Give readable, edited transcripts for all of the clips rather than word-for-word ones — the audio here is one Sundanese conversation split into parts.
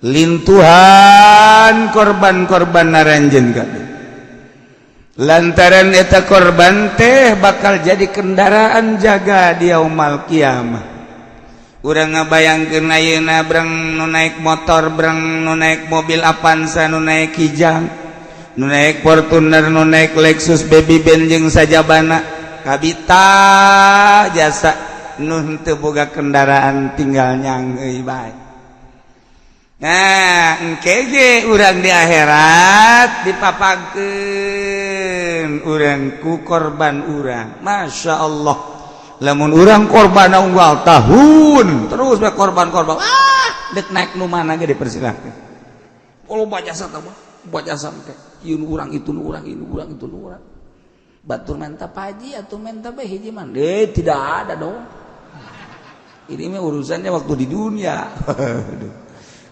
Lintuhan korban-korban naranjeun kabeh. Lantaran eta korban teh bakal jadi kendaraan jaga di yaumal kiamah. Urang ngabayangkeun ayeuna breng nu naik motor, breng nu naik mobil Avanza, nu naik Kijang, nu naik Fortuner, nu naik Lexus, Baby Benz jeung sajabana kabita jasa nu henteu boga kendaraan tinggal nyangeuy bae. Nah, engke ge urang di akhirat dipapagkeun urang ku korban urang. Masya Allah, lamun urang korban unggal tahun terus we korban-korban, ah dek naik nu mana ge dipersilahkan. Kalau jasa tah mah jasa teh ieu nu urang, itu nu urang, ini urang, itu nu urang. Batur menta paji atau menta bae hiji mah deh, tidak ada dong. Ini mah urusannya waktu di dunia.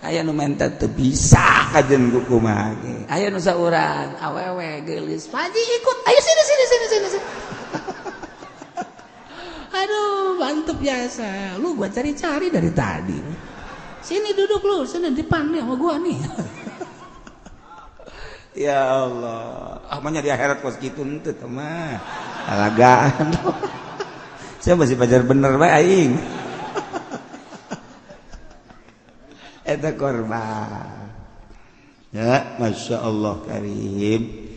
Aya nu menta teu bisa kajen ku kumaha ge. Aya nu saurang awewe geulis, "Paji ikut, ayo sini sini sini sini sini." Aduh, mantep biasa lu, gua cari-cari dari tadi. Sini duduk lu, sini depan nih sama gua nih. Ya Allah, ah di akhirat kos kitu henteu mah alagaan. Saya masih pacar bener bae aing. Eta korban ya, Masya Allah karim.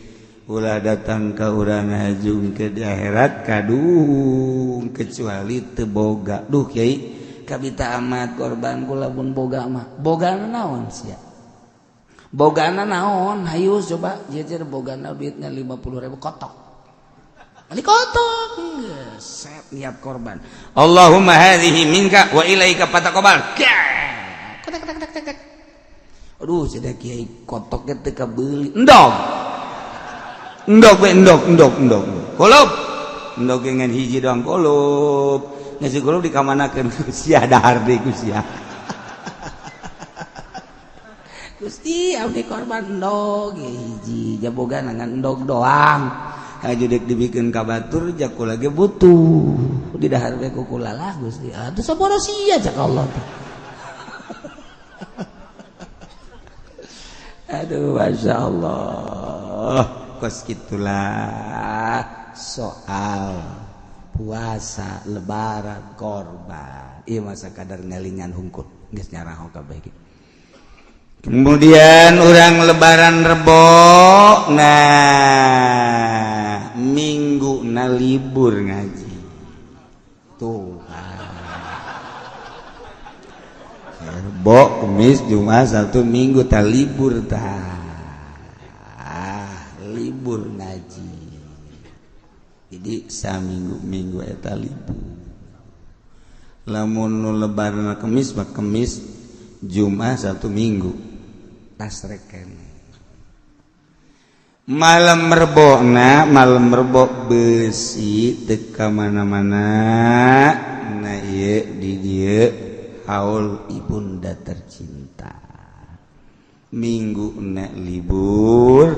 Ulah datang ke urang hajung ke di akhirat kadung kecuali teboga. Duh kiai, kabita amat korban kula pun boga mah. Bogana naon sia? Bogana naon? Hayu coba jejer bogana duitnya 50.000 kotok. Beli kotok. Set niat korban. Allahumma hadhihi minka wa ilaika fataqabbal. Kotak kotak kotak kotak. Aduh, sudah kiai, kotoknya teu kabeuli. Endog. Endog we, endog endog endog. Kulup. Endog ngan hiji doang kulup. Nasi kulup dikamanakeun ku sia, dahar deui ku sia. Gusti, abdi korban endog hiji, jaboga ngan endog doang. Haju dek dibikeun ka batur jaku lagi butuh. Di dahar we ku kula lah Gusti. Atuh saboro sia cak Allah teh. Aduh, Masya Allah. Kos gitulah soal puasa, lebaran, korban. Iya masa kadar ngelingan hungkul. Geus nyaraho kabeh ge. Kemudian orang lebaran Rebo, nah minggu na libur ngaji. Tuh. Rebo, Kamis, Jumat, Sabtu, Minggu tak libur tah. Libur ngaji. Jadi saminggu-minggu eta libur. Lamun nu lebaran Kamis mah Kamis, Jumat, Sabtu, Minggu. Tas reken. Malam Rebo na, malam Rebo besi teu ka mana-mana. Nah ieu di dieu haul ibunda tercinta. Minggu na libur,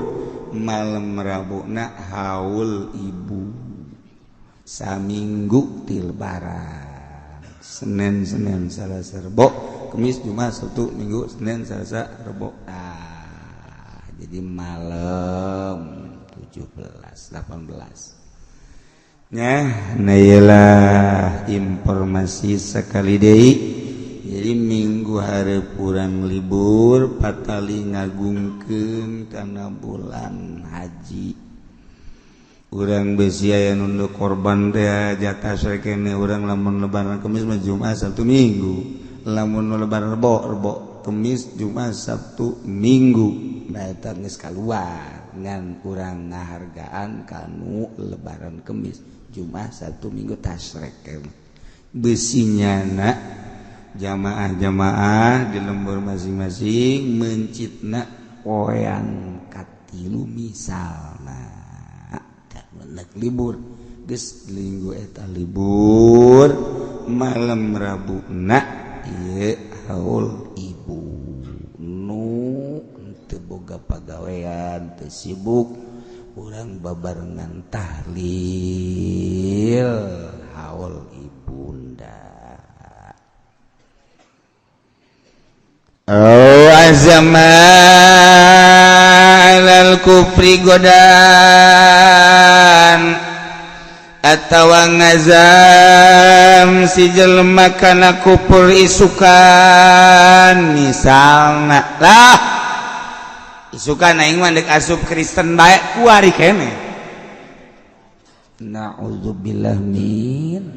malam Rabu na haul ibu. Saminggu ti lebaran. Senin, Senin, Selasa, Rebo, Kamis, Jumat, Sabtu, Minggu, Senin, Selasa, Rebo. Ah, jadi malam 17, 18. Nah, nah iyalah informasi sekali deui. Jadi minggu hari kurang libur patali ngagungkeun kana bulan haji. Urang besi aya nunduk korban teh jatah sakene urang lamun lebaran Kamis mah Jumat, Sabtu, Minggu. Lamun lebaran Rebo, Rebo, Kamis, Jumat, Sabtu, Minggu. Nah eta geus kaluar ngan urang ngahargaan kanu lebaran Kamis, Jumat, Sabtu, Minggu tasrek. Besinya nak jamaah-jamaah di lembur masing-masing mencitna poean katilu misalna libur geus minggu eta libur malam Rabu na ieu haul ibu nu teu boga pagawean teu sibuk urang babarengan tahlil haul ibunda. Oh, Azama alal kufri godan atawa ngazam si jelema kana kufur isukan misalna lah isukan aing mah deuk asup Kristen bae kuari keneh. Na'udzubillah min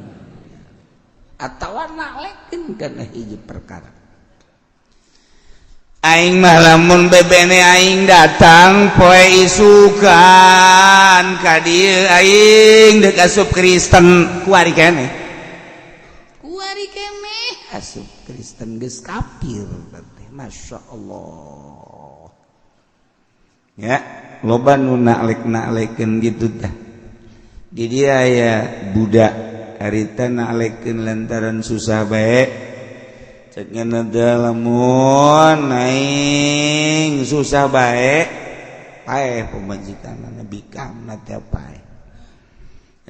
atawa nalekeun kana hiji perkara. Aing mah lamun bebene aing datang poe isukan ka dieu aing deuk asup Kristen kuari keneh. Kuari keneh asup Kristen geus kafir teh. Masya Allah. Ya, loba nu nalek-nalekeun gitu tah. Di dia ya budak harita nalekeun lantaran susah bae. Cek ngana lamun aing susah bae paeh pamajikanna bikamna teh paeh.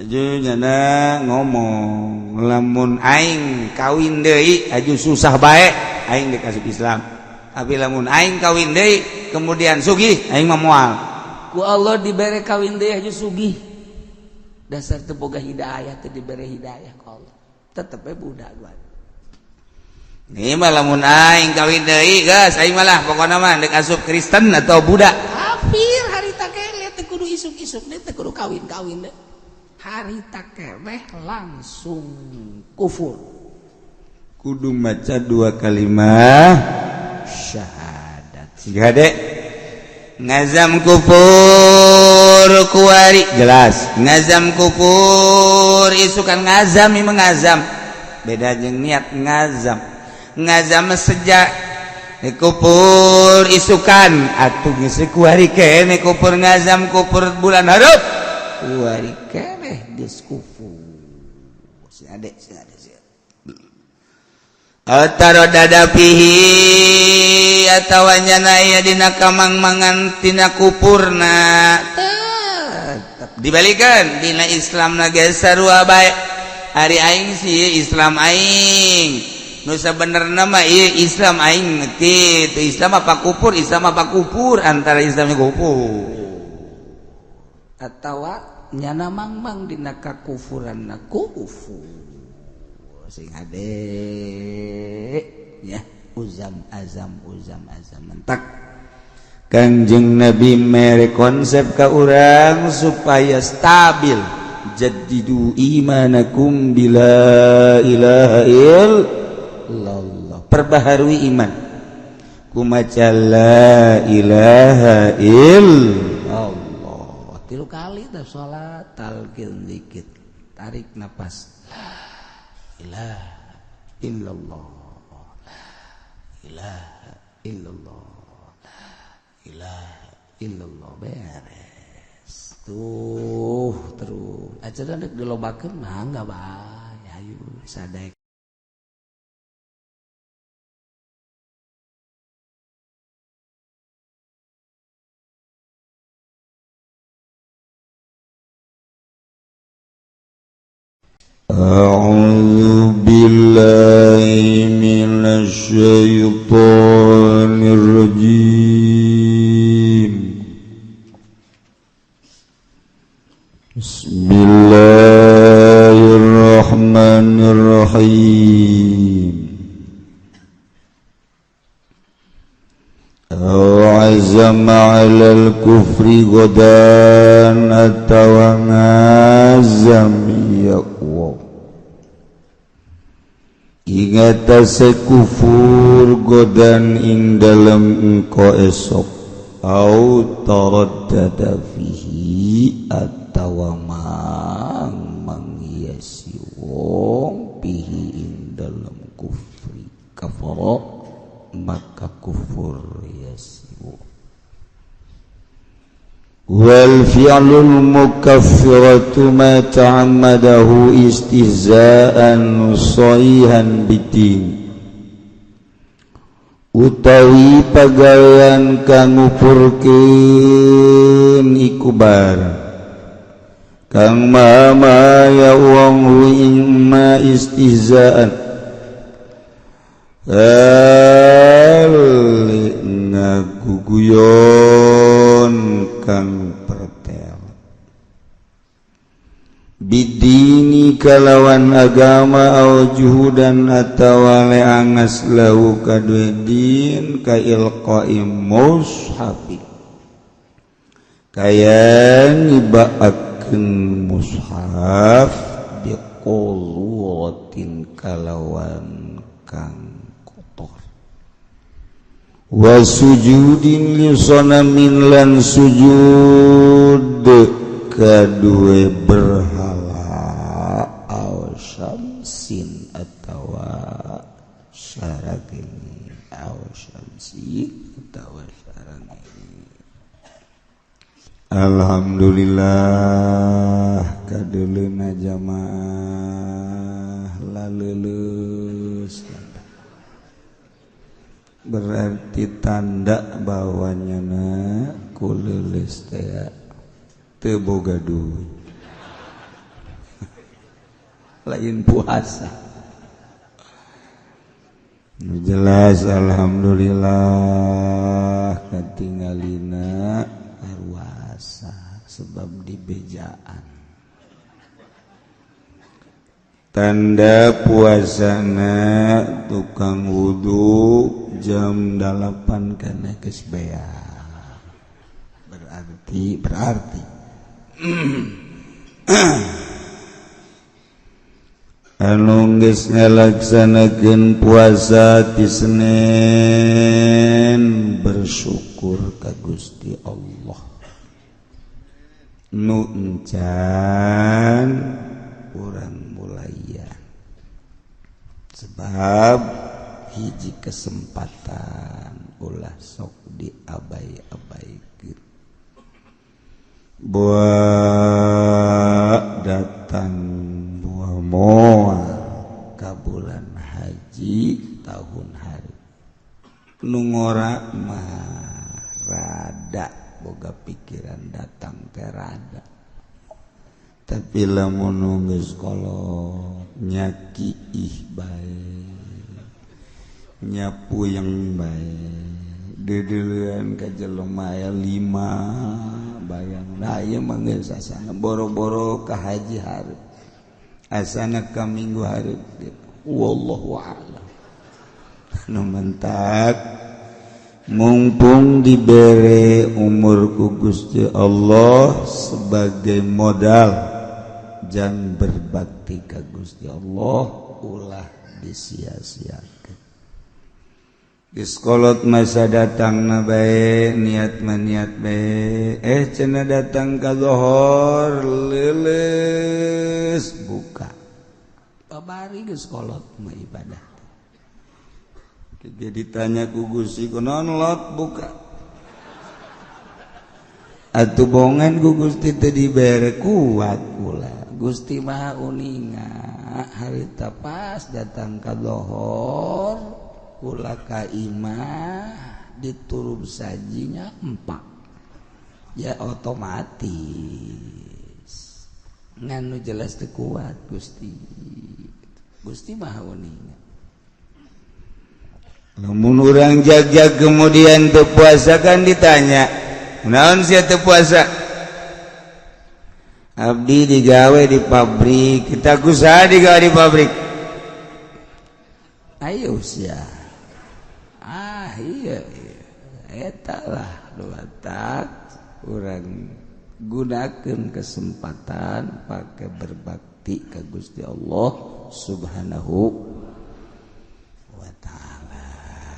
Aju nyana ngomong lamun aing kawin deui aju susah bae aing deuk asup Islam. Tapi lamun aing kawin deui kemudian sugih aing mah moal. Ku Allah dibere kawin deui aju sugih. Dasar teu boga hidayah teu dibere hidayah ku Allah. Tetep we budak gua. Ini mah lamun aing kawin deui geus aing malah pokona mah deuk asup Kristen atau budak. Kafir harita keneh teu kudu isuk-isuk teu kudu kawin-kawin deui. Harita keneh langsung kufur. Kudu maca dua kalimat syahadat. Siga de ngazam kufur kuari jelas ngazam kufur isukan ngazam ieu ngazam beda jeung niat ngazam ngazam sejak kufur isukan atuh geus kuari keneh kufur ngazam kufur bulan hareup kuari keneh geus kufur si ade si ade si tarodada fihi atawa nyana aya dina kamang-mangan tina kupurna tetep dibalikan dina Islam na geus sarua bae. Ari aing sih Islam aing nu sabenerna mah ieu Islam aing kitu Islam apa kupur Islam apa kupur antara Islam jeung kupur atawa nyana mangmang dina kakufuranna kufur sing ade ya uzam azam uzam azam mentak Kangjeng Nabi mere konsep ka urang supaya stabil. Jaddidu imanakum bila ilaha illallah. Perbaharui iman kumaca la ilaha illallah 3 kali dah salat talqin dikit tarik napas ilaha illallah ilaha illallah ilaha illallah beres tuh terus acara dek dilobakeun mah enggak bae ayo sadek. أعوذ بالله من الشيطان الرجيم. بسم الله الرحمن الرحيم. أو عزم على الكفر غدا أتوى ya Allah. Ingat sekufur godan ing dalem engko esok au taraddada fihi atawa mang manghiasi wong pihi ing dalem kufri kafara maka kufur yasi wong. Wal fi'lul mukaffiratu ma ta'ammadahu istihza'an sahihan bidin utawi pagawean kang ngufurkeun iku barang kang maha ya wong ing ma istihza'an dina guguyon kang pertel bidini kalawan agama au juhudan atawa leangas lahu kadue din ka ilqai mushafi kaya ngibaakeun mushaf biqulutin kalawan kang kotor wa sujudin li sanamin lan sujud kadue berhala aw syamsin atawa syaragini aw syamsi atawa syaragini. Alhamdulillah kadeuleuna jamaah laleuleus, berarti tanda bahwa nyana kuleuleus teh teu boga duit lain puasa. Jelas alhamdulillah katingalina arwasa sebab dibejaan tanda puasana tukang wudu jam 8 kana geus beak, berarti anu geus ngalaksanakeun puasa ti Senin bersyukur ka Gusti Allah nu encan urang mulaian sebab hiji kesempatan ulah sok diabai-abaikeun buah datang buah moal ka bulan haji tahun hari nu ngora mah rada boga pikiran datang teh rada, tapi lamun geus kolot nyakiih bae nyapu yang bae deudeuleun ka jelema aya 5 bayang. Nah ieu mah geus asana boro-boro ka haji hareup asana ka minggu hareup, wallahu a'lam. Nu mentak mumpung dibere umur ku Gusti Allah sebagai modal jangan berbakti ka Gusti Allah ulah disia-siakeun. Geus kolot masa datang na bae niat mah niat bae cenah datang ka lohor leuleus buka babari geus kolot mah ibadah. Jadi ditanya ku Gusti kunaon lot buka atuh bongan ku Gusti teu dibere kuat kula Gusti Maha uninga harita pas datang ka lohor kula ka imah diturub sajinya empak ya otomatis nganu jelas teu kuat Gusti. Gusti Maha uninga. Lamun urang jagjag kemudian teu puasa kan ditanya naon sia teu puasa? Abdi digawe di pabrik, kita kusaha digawe di pabrik. Ayo sia. Ah iya, iya. Eta lah tak urang gunakeun kesempatan pakai berbakti ka Gusti Allah Subhanahu wa ta'ala.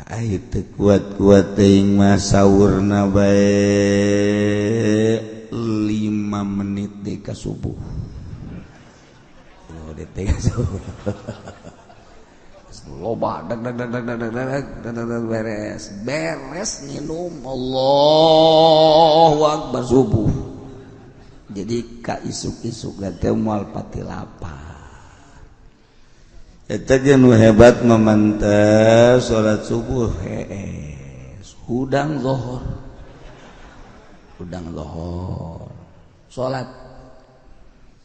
Ayo teu kuat-kuat teuing mah saurna bae 5 menit deui ka subuh. Oh, deui ka subuh. Loba dag dag dag dag dag dag dag dag beres. Beres minum Allahu akbar subuh. Jadi ka isuk-isuk teh moal pati lapar. Eta ge nu hebat mamantah salat subuh hees hudang zuhur. Hudang zuhur. Salat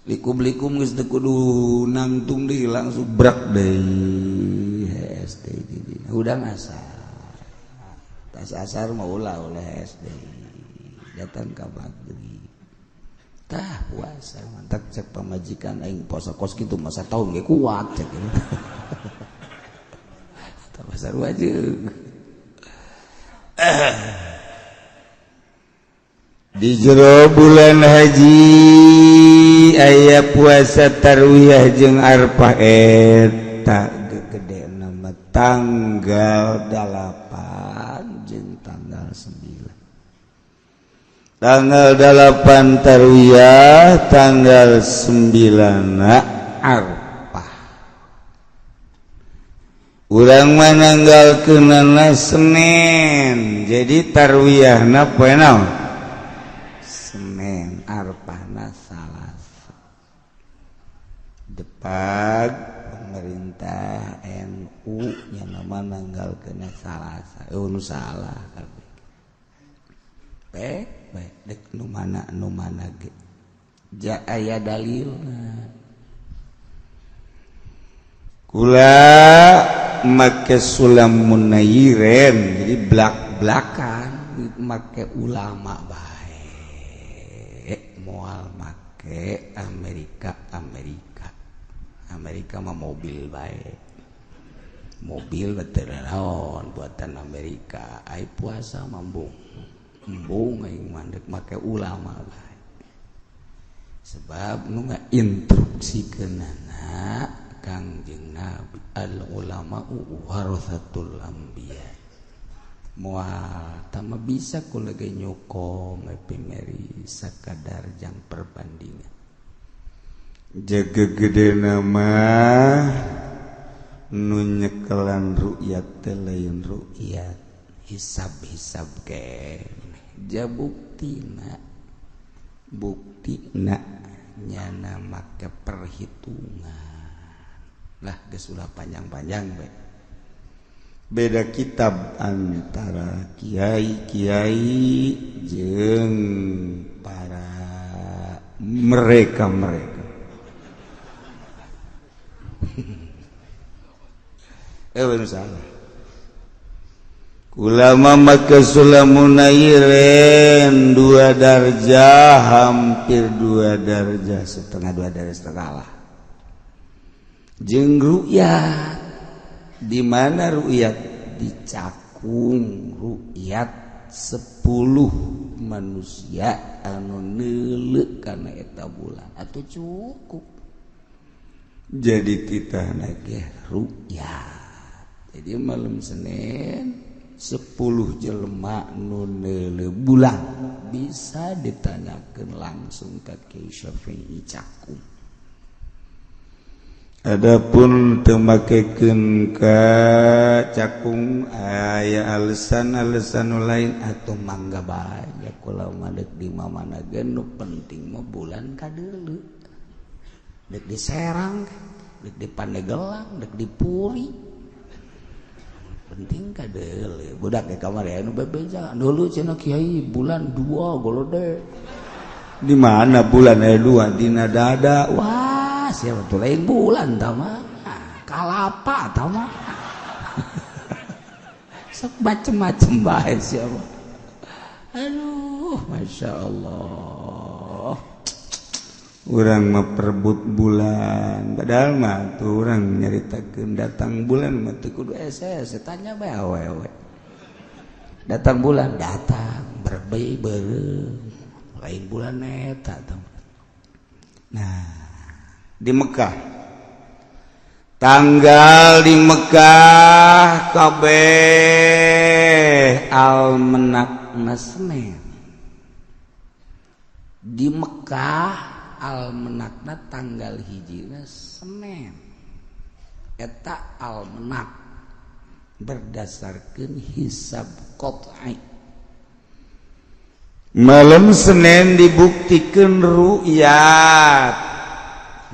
likum-likum geus teu kudu nangtung deui langsung brak deui hees deui di dina hudang asar. Tas asar mau ulah oleh SD datang ke maghrib. Tah puasa mantap, cek pamajikan aing puasa kos gitu masa tahun ge kuat, cek ini. Tah pasar wajib. Di jero bulan haji aya puasa tarwiyah jeung arfah, eta gede nama tanggal 8 jeung tanggal 9. Tanggal 8 tarwiyah, tanggal 9 arfah. Urang mananggal kenana Senin, jadi tarwiyahna poe naon? Senin, arfahna Salasa. Depak pemerintah NU nya nama nanggal kena Salasa, nu salah kabeh. Baik baik, dek nu mana nu mana ge ja aya dalilna. Kula make sulam munayiren, jadi blak-blakan make ulama baik, moal make Amerika. Amerika Amerika mah mobil baik, mobil betul naon buatan Amerika. Ai puasa mambung embung, aing mandek make ulama baik, sebab nu ngainstruksikeunana Kangjeng Nabi, al ulama warathatul anbiya. Moal tama bisa kula ge nyokong epimeri sakadar jang perbandingan. Jaga gede nama nu nyekelan ru'yat teh lain ru'yat. Hisab-hisab keneh ja buktina, buktina nyana make perhitungan lah. Geus ulah panjang-panjang bae. Beda kitab antara kiai-kiai jeung para mereka-mereka. Eh, salah. Ulama maka sulamunayiren dua darjah, hampir dua darjah setengah, dua darjah setengah lah. Jeung ru'yat, di mana ru'yat dicakung ru'yat 10 manusia anu neuleuh kana eta bulan atuh cukup. Jadi titah ge ru'yat. Jadi malam Senin 10 jelema nu neuleuh bulan bisa ditanyakan langsung ke Kiai Syafi'i cakung. Adapun teu makekeun ka cakung aya alasan-alasan lain. Atau mangga bae ya, kula mah deuk di mana ge nu penting mah bulan kadeuleu, deuk di Serang, deuk di Pandeglang, deuk di Puri, penting kadeuleu. Budak ke kamar ya nu bebeja dulu cenah, "Kiai, bulan dua golode." Di mana bulan aya dua dina dada? Wah, siapa tuh, lain bulan tah mah, kalapa tah mah. Sok macem-macem bae siapa. Aduh, masya Allah. Urang mah perebut bulan, padahal mah tuh urang nyaritakeun datang bulan mah teu kudu SS, tanya bae awewe. Datang bulan, datang berbei beureum, lain bulan eta tah. Nah, di Mekah, tanggal di Mekah kabeh almenak Senin. Di Mekah almenakna tanggal hijina Senin. Eta almenak berdasarkan hisab qat'i. Malam Senin dibuktikan ru'yat,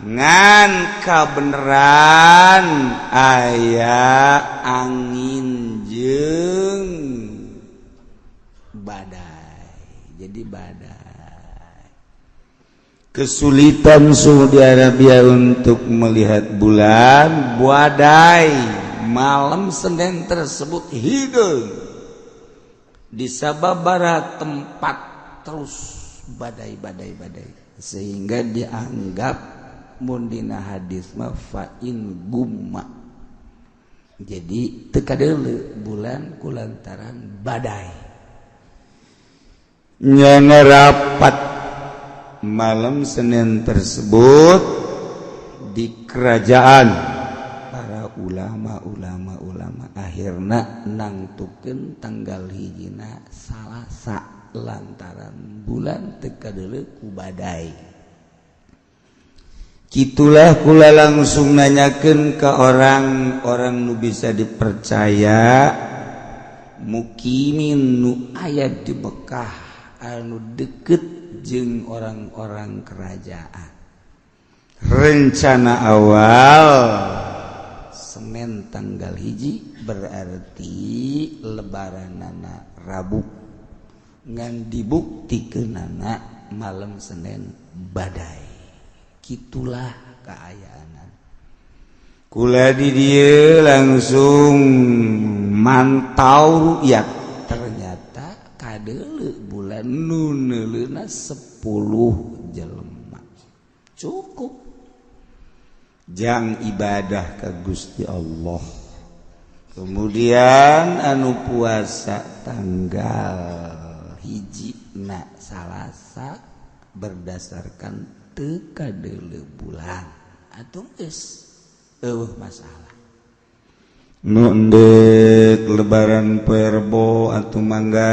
ngan kabeneran aya angin jeung badai, jadi badai. Kesulitan Saudi Arabia untuk melihat bulan, badai. Malam Senin tersebut hideung. Di sababaraha tempat terus badai badai badai sehingga dianggap mun dina hadis mah fa in gumma. Jadi teu kadeuleu bulan kulantaran badai. Nya ngerapat malam Senin tersebut di kerajaan para ulama-ulama ulama akhirna nangtukeun tanggal hijina Salasa lantaran bulan teu kadeuleu ku badai. Kitulah kula langsung nanyakeun ke orang-orang nu bisa dipercaya, mukimin nu aya di Mekah, anu deket jeung orang-orang kerajaan. Rencana awal Senin tanggal 1 berarti lebaranana Rabu, ngan dibuktikeunana malam Senin badai. Kitulah keayaan kula di dieu langsung mantau rukyat, ternyata kadeuleu bulan nu neuleuna 10 jelema cukup jang ibadah ke Gusti Allah. Kemudian anu puasa tanggal 1 na Salasa berdasarkan teu kadeuleu bulan atuh geus eueuh masalah. Nu endek lebaran poe Rebo atuh mangga,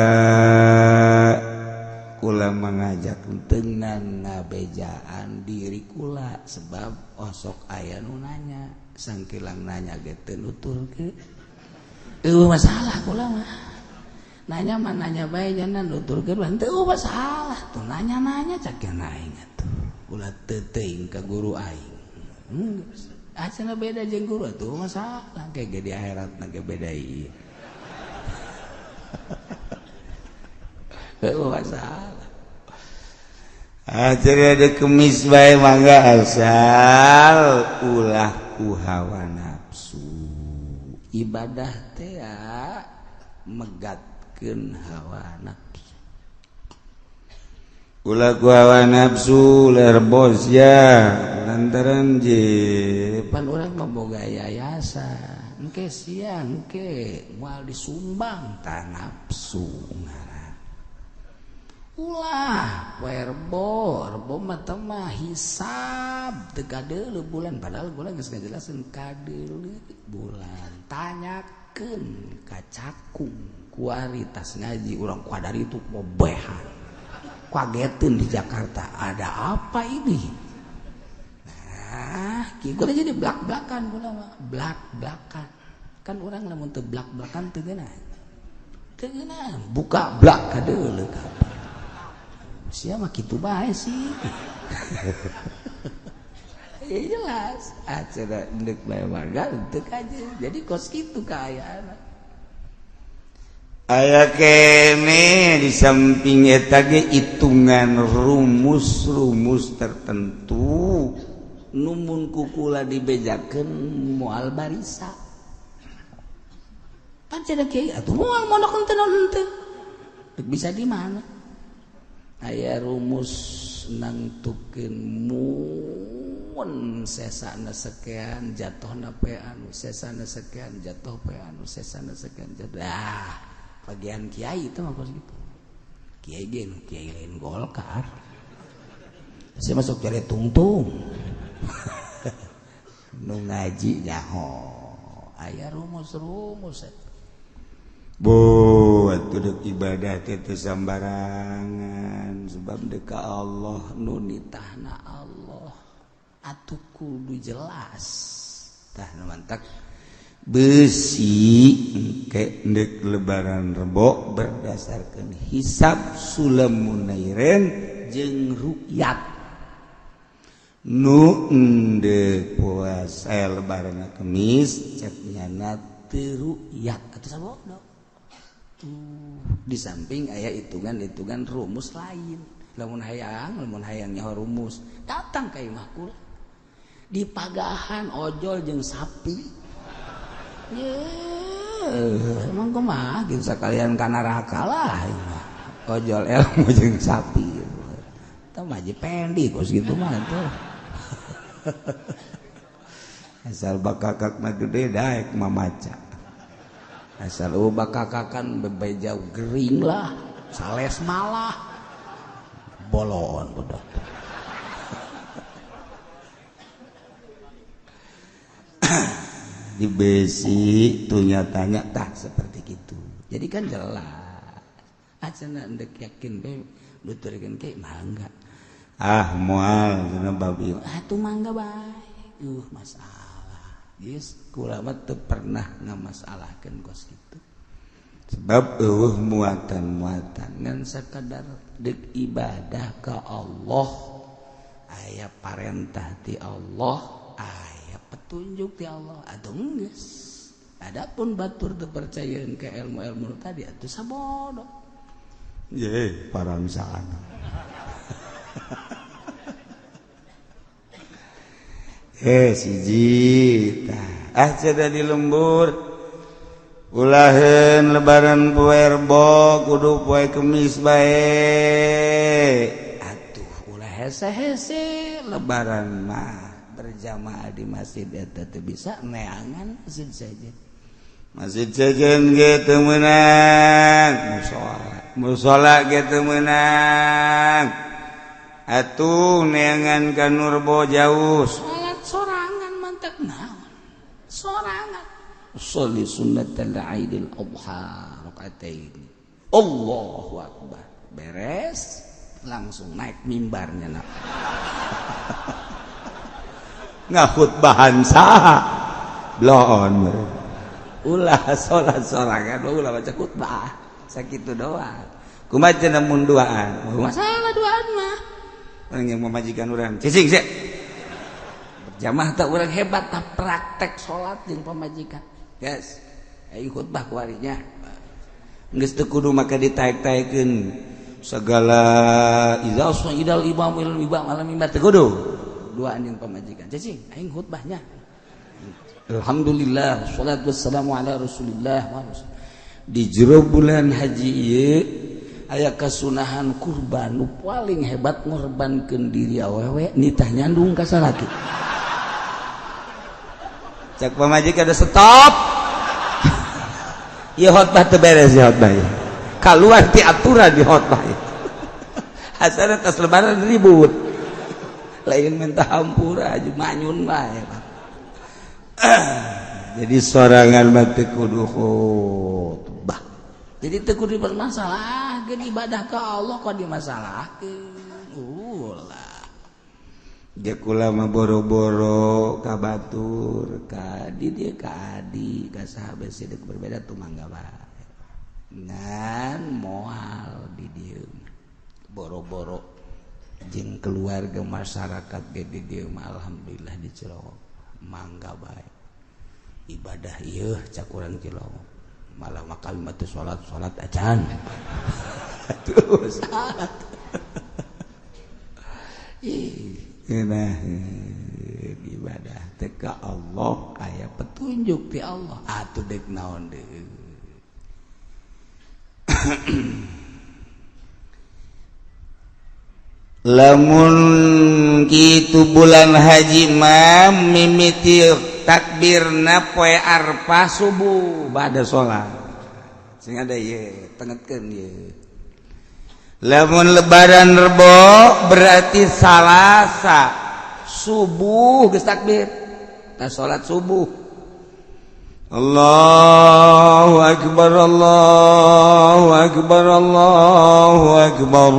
kula mengajak dengan ngabejaan diri kula sebab osok aya nu nanya, sangkilang nanya ge teu nuturkeun. Eueuh masalah kula mah, nanya mah nanya bae, jangan nuturkeun mah teu masalah tuh. Nanya-nanya cak aing atuh ulah teu teuing ka guru aing. Cenah beda jeung guru atuh masalah kayak di akhirat na ge beda ieu. Heuh masalah. Ah jadi ada kemis bae mangga asal ulah ku hawa nafsu. Ibadah teh megatkeun hawa nafsu. Ulah ku hawa nafsu lerbos ya lantaran je pan urang mah boga yayasan engke siang engke moal disumbang ta nafsu ngaran. Ulah poe Rebo, Rebo mah teh mah hisab teu kadeuleu bulan, padahal bulan geus ngajelaseun kadeuleu bulan. Tanyakeun ka cakung kuaritas ngaji urang kuadari itu bobehan. Kagetin di Jakarta, ada apa ini? Nah, kieu jadi blak-blakan kula mah, blak-blakan. Kan urang lamun teu blak-blakan teu geunah. Teu geunah, buka blak kadeuleu kabeh. Sia mah kitu bae sih. Ya jelas, acara endek bae warga teu aja. Jadi kos kitu kaayaan. Aya kene di samping eta ge hitungan rumus-rumus tertentu numun kukula dibejakeun moal barisa. Pan cenah kiai atuh moal mondok henteu naon henteu. Bisa di mana? Aya rumus nangtukeun mun sesana sekian jatuhna pe anu, sesana sekian jatuh pe anu, sesana sekian jatuh. Ah, bagian kiai itu mah gitu. Kiai ge kiai lain Golkar. Saya masuk cari tungtung. Nu ngaji nyaho. Aya rumus-rumus eta. Bu, atuh deuk ibadah teh teu sambarangan sebab deuk ka Allah nu nitahna Allah. Atuh kudu jelas. Tah nu mantak besi engke ndek lebaran Rebo berdasarkan hisab sulam munairen jeung rukyat nu endek puasa lebaran Kemis cek nyana teu rukyat atuh sabodo. Tuh di samping aya hitungan-hitungan rumus lain. Lamun hayang nyaho rumus datang ka imah kula di pagahan ojol jeung sapi. Ye, Emang kumaha gitu sakalian ka neraka lah. Ojol ilmu jeung sapi. Tah mah pendi kos gitu mah tuh. Asal bakakak mah gede daek mamaca. Asal bakakakan bebeja gering lah, sales malah. Bolon budak. Di besi tuh nyatanya tah seperti gitu. Jadi kan jelas. Acana ndek yakin be nuturkeun ke mangga. Ah moal cenah babi. Ah tuh mangga bae. Masalah. Geus kula mah teu pernah ngamasalahkeun kos kitu. Sebab eueuh muatan-muatan ngan sakadar deuk ibadah ka Allah aya parentah ti Allah, aya petunjuk ti Allah atuh geus. Adapun batur teu percayaeun ka ilmu-ilmu tadi atuh sabodo. Ye, parangsaan. Siji tah. Ah cenah di lembur. Ulaheun lebaran poe Rebo kudu poe Kemis bae. Atuh ulah hese-hese lebaran mah berjamaah di masjid eta teu bisa neangan masjid saja. Masjid sejen ge teu meunang, musala. Musala ge teu meunang. Atuh neangan ka nu Rebo jauh. Salat sorangan mantek naon? Sorangan. Sholli sunnatal Aidil Adha rakaatain. Allahu akbar. Beres langsung naik mimbarnya nak. Ngakhutbahan saha? Bloon. Ulah salat sorangan ulah baca khutbah. Sakitu doang. Kumaha cenah mun duaan? Masalah duaan mah. Urang yang memajikan urang. Cicing sih. Berjamaah tak urang hebat tak praktek salat jeung pamajikan. Yes, aing khutbah kuarinya. Geus teu kudu maka ditaek-taekeun segala idza saidal imam il imam alam mimbar teu kudu. Duaan jeung pamajikan. Cicing, aing khutbahnya. Alhamdulillah, salatu wassalamu ala Rasulillah. Di jero bulan haji ieu aya kasunahan kurban nu paling hebat ngorbankeun diri awewe nitah nyandung ka salaki. Cak pamajikan ada stop. Ieu khotbah teu beres ya khotbah. Kaluar ti aturan di khotbah. Asana tas lebaran ribut. Lain minta hampura aja manyun bae. Jadi sorangan mah teu kudu khotbah. Jadi teu kudu dipermasalahkeun ibadah ka Allah kok dimasalahkeun. Ulah. Dia kula mah boro-boro ka batur ka di dia ka adi ka sahabat sidik berbeda tuh mangga bae. Ngan moal di dieu boro-boro jeung keluarga masyarakat ge di dieu mah alhamdulillah di Cilongok mangga bae. Ibadah ieu cak urang Cilongok malah mah kami mah teu salat-salat acan. Atuh salat. Ih nah, ibadah teh ka Allah aya petunjuk ti Allah atuh dek naon deui. Lamun kitu bulan haji mah mimiti takbirna poe Arfah subuh ba'da salat. Sing ada ieu tengetkeun ieu. Lamun lebaran Rebo berarti Salasa subuh geus takbir. Tah salat subuh. Allahu akbar Allahu akbar Allahu akbar.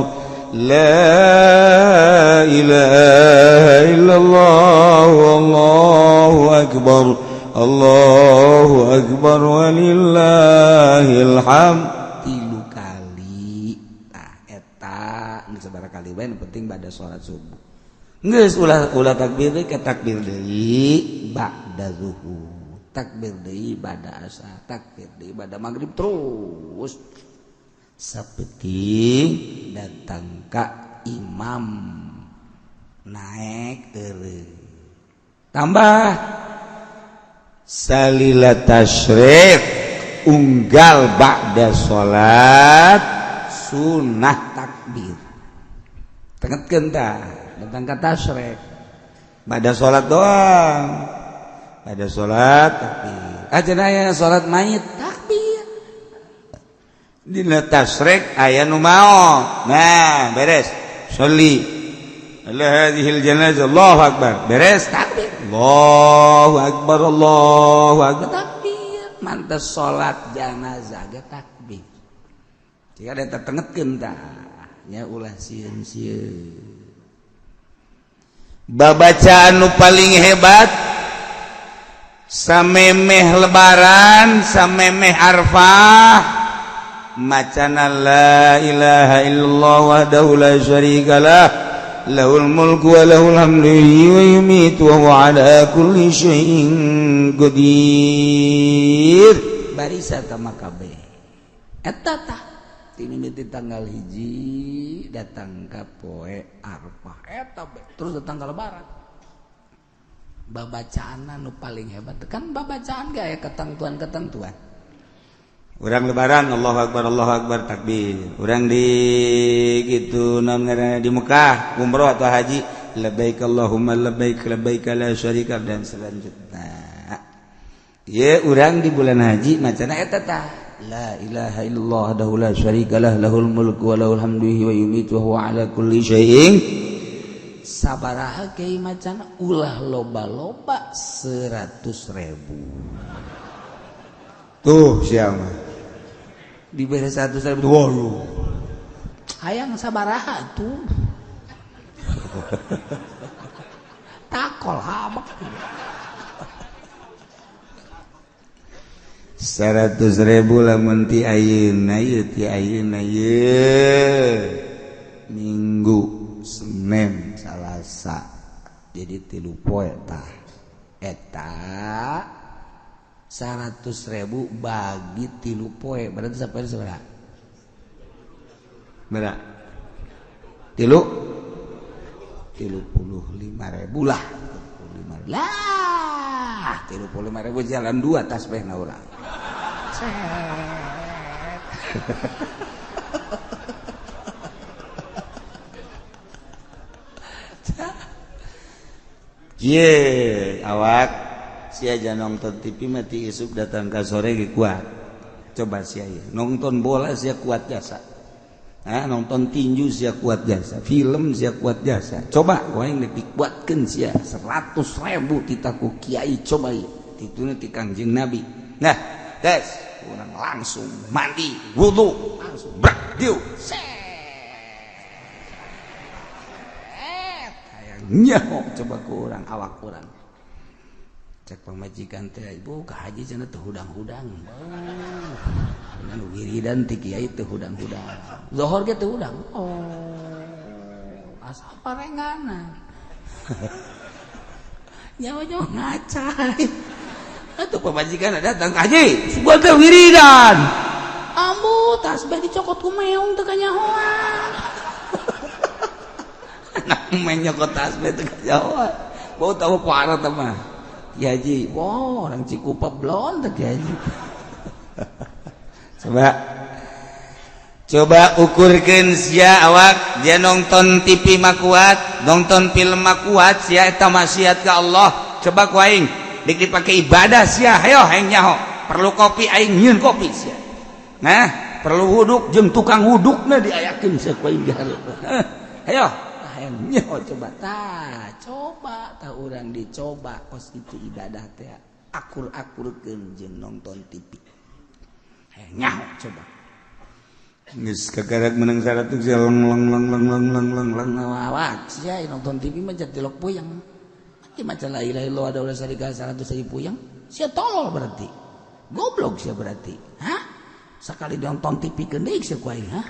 La ilaha illallah Allahu akbar. Allahu akbar walillahil hamd. Tilu kali. Sabaraha kali bae nu penting pada salat subuh. Geus ulah ulah takbir deui ka takbir deui ba'da zuhur, takbir deui ba'da asar, takbir deui ba'da maghrib terus. Sapeting datang ka imam naik eureun. Tambah salila tasyrik unggal ba'da salat sunah takbir. Tengetkeun tah datang ka tasrek ba'da salat doang. Ba'da salat takbir. Ah cenah aya salat mayit takbir. Dina tasrek aya nu maot. Nah, beres. Sholli ala hadhil janazah, Allahu akbar. Beres takbir. Allahu akbar, Allahu akbar, takbir. Mantas salat janazah ge takbir. Jika ada tertengetkeun tah nya ulah sieun-sieun. Babacaan nu paling hebat samemeh lebaran, samemeh Arfah, macana la ilaha illallah wahdahu la syarikalah lahul mulku wa lahul hamdu wa yumitu wa huwa ala kulli syai'in qadir. Barisa tama kabeh eta tah ti tanggal 1 datang ka poe Arfah eta terus datang ka lebaran. Babacaan nu paling hebat kan babacaan ge aya ketentuan-ketentuan. Urang lebaran Allahu akbar, Allahu akbar, takbir. Urang di gitu namanya di Mekah umroh atau haji, labbaik Allahumma labbaik, labbaik la syarika, dan selanjutnya. Ye urang di bulan haji macana eta tah la ilaha illallah wahdahu la syarikalah lahul mulku wa lahul hamdu wa yumitu wa huwa ala kulli syai'in. Sabaraha kiai macana ulah loba-loba 100.000. Tuh siapa diberi 100.000, waduh hayang sabaraha tuh takol habak 100.000 lamun ti ayeuna ieu ti ayeuna ieu Minggu Senin Salasa jadi 3 poe tah eta 100.000 bagi 3 poe berarti sampai sabaraha? Berapa? 35.000 lah, 35 lah, 35.000 jalan 2 tasbihna urang. Set. Ye, awak sia aja nonton TV mati isuk datang ke sore ge kuat. Coba sia nonton bola sia kuat jasa. Nah, nonton tinju sia kuat jasa, film sia kuat jasa. Coba kowe yang dikuatkeun sia 100.000 titaku kiai coba ieu. Tituna ti Kangjeng Nabi. Nah, des, urang langsung mandi, wudu, langsung brak dieu. Set. Hayang nyaho coba ku urang awak urang. Cek pamajikan teh ibu ka haji cenah teu hudang-hudang. Cenah nu wiridan ti kiai teu hudang-hudang. Zohor ge teu hudang. Oh, asa parengana. Nyawa-nyawa ngacai. Atuh pamajikan datang haji, sebuah teh wiridan. Ambu tasbih dicokot ku meong teu kanyahoan. Anak main nyokot tasbih teu kanyahoan. Bau tahu parah teh mah. Ki Haji, wah orang Cikupa blon teh Ki Haji. Coba ukurkeun sia awak, dia nonton TV mah kuat, nonton film mah kuat, sia eta maksiat ka Allah. Coba ku aing dik dipake ibadah sia, hayo aing nyaho. Perlu kopi aing nyieun kopi sia. Nah, perlu wuduk jeung tukang wudukna diayakeun sia ku aing dihareup. Hayo nyaho coba tah, coba tah urang dicoba kos itu ibadah teh akur-akurkeun jeung nonton TV. Hayang nyaho coba. Geus kagarak menang 100 lang lang lang lang lang lang lang lang awak sia nonton TV mah jadi tilok puyeng. Mati maca la ilaha illallah ada ulah sarika 100.000 puyeng. Sia tolol berarti. Goblok sia berarti. Hah? Sakali nonton TV keun deui sia ku aing, hah?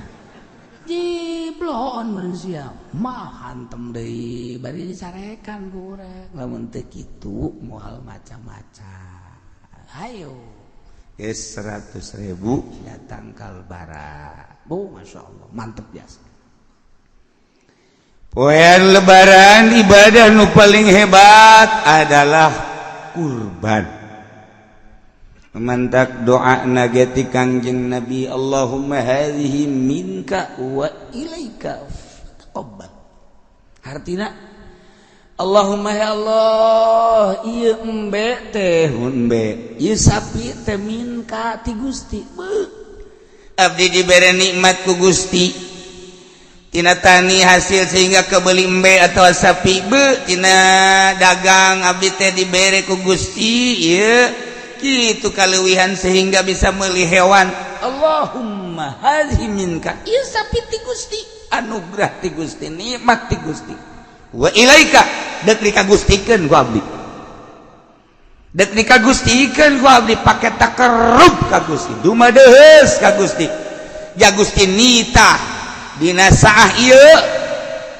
Jibloon manusia mah hantem deui bari dicarekan ku urang. Lamun teu kitu moal macam-macam. Hayo. Geus 100.000 datang ka lebaran. Bu, Masya Allah, mantep biasa. Poean lebaran ibadah nu paling hebat adalah kurban. Mantak doa nageti Kangjeng Nabi, Allahumma hadhihi minka wa ilaika taqabbal. Hartina Allahumma ya Allah, ieu embe teh, embe ieu sapi teh, minka ti Gusti. Beuh, abdi dibere nikmat ku Gusti tina tani hasil sehingga kebeli embe atau sapi. Beuh, tina dagang abdi teh dibere ku Gusti ieu gitu kalewihan sehingga bisa meuli hewan. Allahumma hadhi minka, ieu sapi ti Gusti, anugerah ti Gusti, nikmat ti Gusti, wa ilaika, dek dikagustikeun ku abdi, dek dikagustikeun ku abdi, pake takarrub ka Gusti, dumadeheus ka Gusti. Ja Gusti, nitah dina saah ieu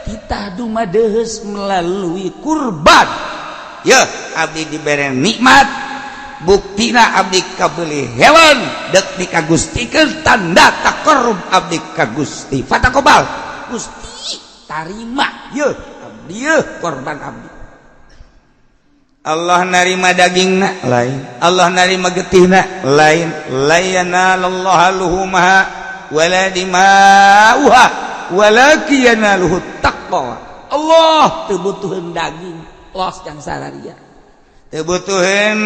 titah dumadeheus melalui kurban ya. Abdi dibere nikmat, buktina abdi kabeli hewan, dek dikagustikeun, tanda takarrub abdi ka Gusti. Fataqobal, Gusti tarima ye abdi ye korban abdi. Allah narima dagingna lain, Allah narima getihna lain. La yanalallaha luhumaha wala dima'uha walakin yanaluhu taqwa. Allah teu butuheun daging los jang sararia, teu butuheun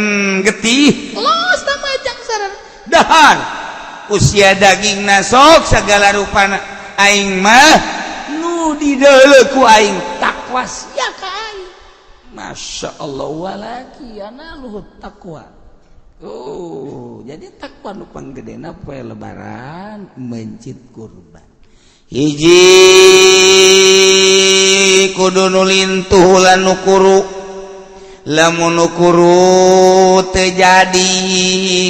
getih los tambah jang sararia. Dahar usia daging nasok segala rupana, aing mah nu dideuleu ku aing takwa sia ka aing. Masya Allah, walaki yanaluhu taqwa. Oh, jadi takwa nu panggedena poe lebaran mencit kurban. Hiji, kudu nu lintuh lan nu kuru. Lamun nu kuru teu jadi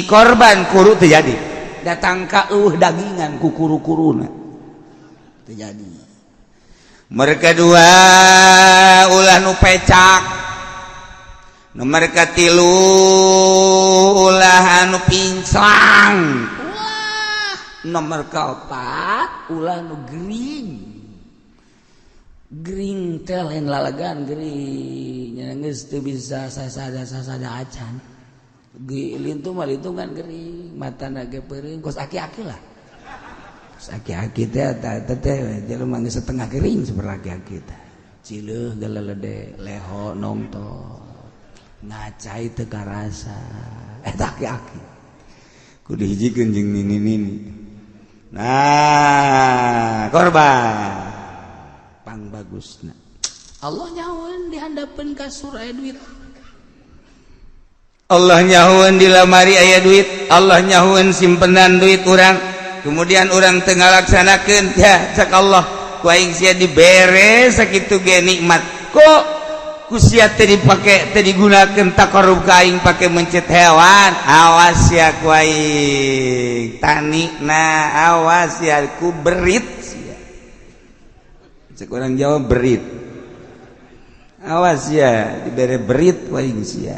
korban, kuru teu jadi, datang ka eueuh dagingan ku kuru-kuruna teu jadi. Mereka dua, ulah nu pecak. Nomor katilu, ulah anu pincang. Ulah nomor keempat, ulah nu gering. Gering teh lain lalagan gering geus teu bisa sasada sasada acan. Lintu mah lintu kan gering, matana ge peureum kos aki-aki lah. Kos aki-aki teh eta teh jelema geus setengah gering seperti aki-aki teh. Cileuh galelede, leho nongto, ngacai teu karasa, eta aki-aki. Kudu hijikeun jeung nini-nini. Nah, korban pang bagusna. Allah nyahoeun di handapeun kasur aya duit. Allah nyahoeun di lamari aya duit. Allah nyahoeun simpenan duit urang. Kemudian urang teu ngalaksanakeun ya, cak Allah, ku aing sia dibere sakitu ge nikmat. Kok ku sia teu dipake, teu digunakeun taqarrub ka aing pake mencit hewan? Awas ya ku aing tani, nah awas ya ku berit sia. Cek orang Jawa berit. Awas ya dibere berit ku aing sia.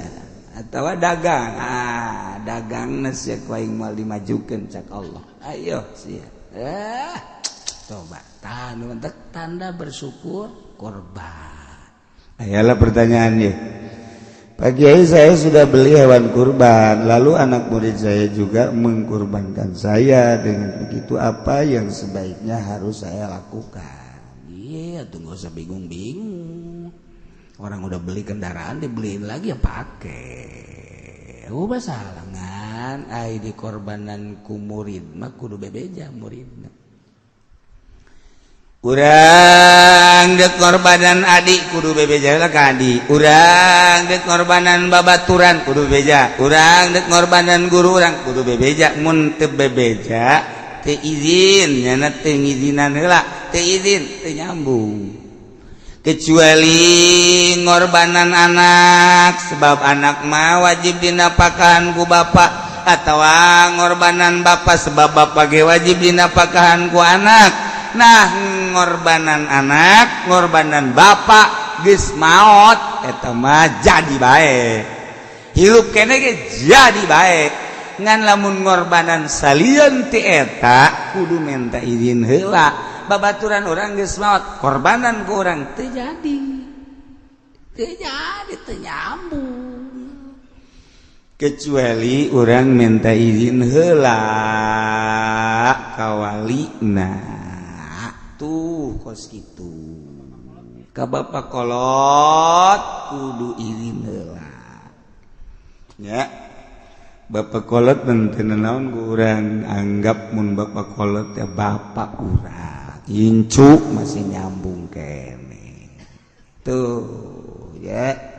Atau dagang, ah dagang sia ku aing moal dimajukeun, cak Allah. Ayo sia. Eh, coba tanda tanda bersyukur korban. Ayalah pertanyaannya. Pak Kiai, saya sudah beli hewan kurban, lalu anak murid saya juga mengkurbankan saya. Dengan begitu, apa yang sebaiknya harus saya lakukan? Iya, tuh nggak usah bingung-bingung. Orang udah beli kendaraan dibeliin lagi ya pakai. Oh, masalah ngan ai dikorbanan ku murid mah kudu bebeja muridna. Urang dek ngorbanan adik kudu bebeja lah ka adik. Urang dek ngorbanan babaturan kudu bebeja. Urang dek ngorbanan guru urang kudu bebeja. Mun teu bebeja, teu izin nyana, teu ngizinan heula, teu izin teu nyambung. Kecuali ngorbanan anak, sebab anak mah wajib dinapakahan ku bapak, atau ngorbanan bapak, sebab bapak ge wajib dinapakahan ku anak. Nah, ngorbanan anak, ngorbanan bapak geus maot, eta mah jadi bae, hirup kene ge jadi bae. Ngan lamun ngorbanan salian ti eta kudu minta izin heula. Babaturan urang geus maot, korbanan ku urang teu jadi, teu jadi, teu nyambung. Kecuali orang minta izin heula ka walina. Tuh kos kitu. Ka bapak kolot kudu izin heula. Ya. Bapak kolot henteu naon ku urang anggap mun bapak kolot ya bapak urang. Incu masih nyambung kene. Tuh ya.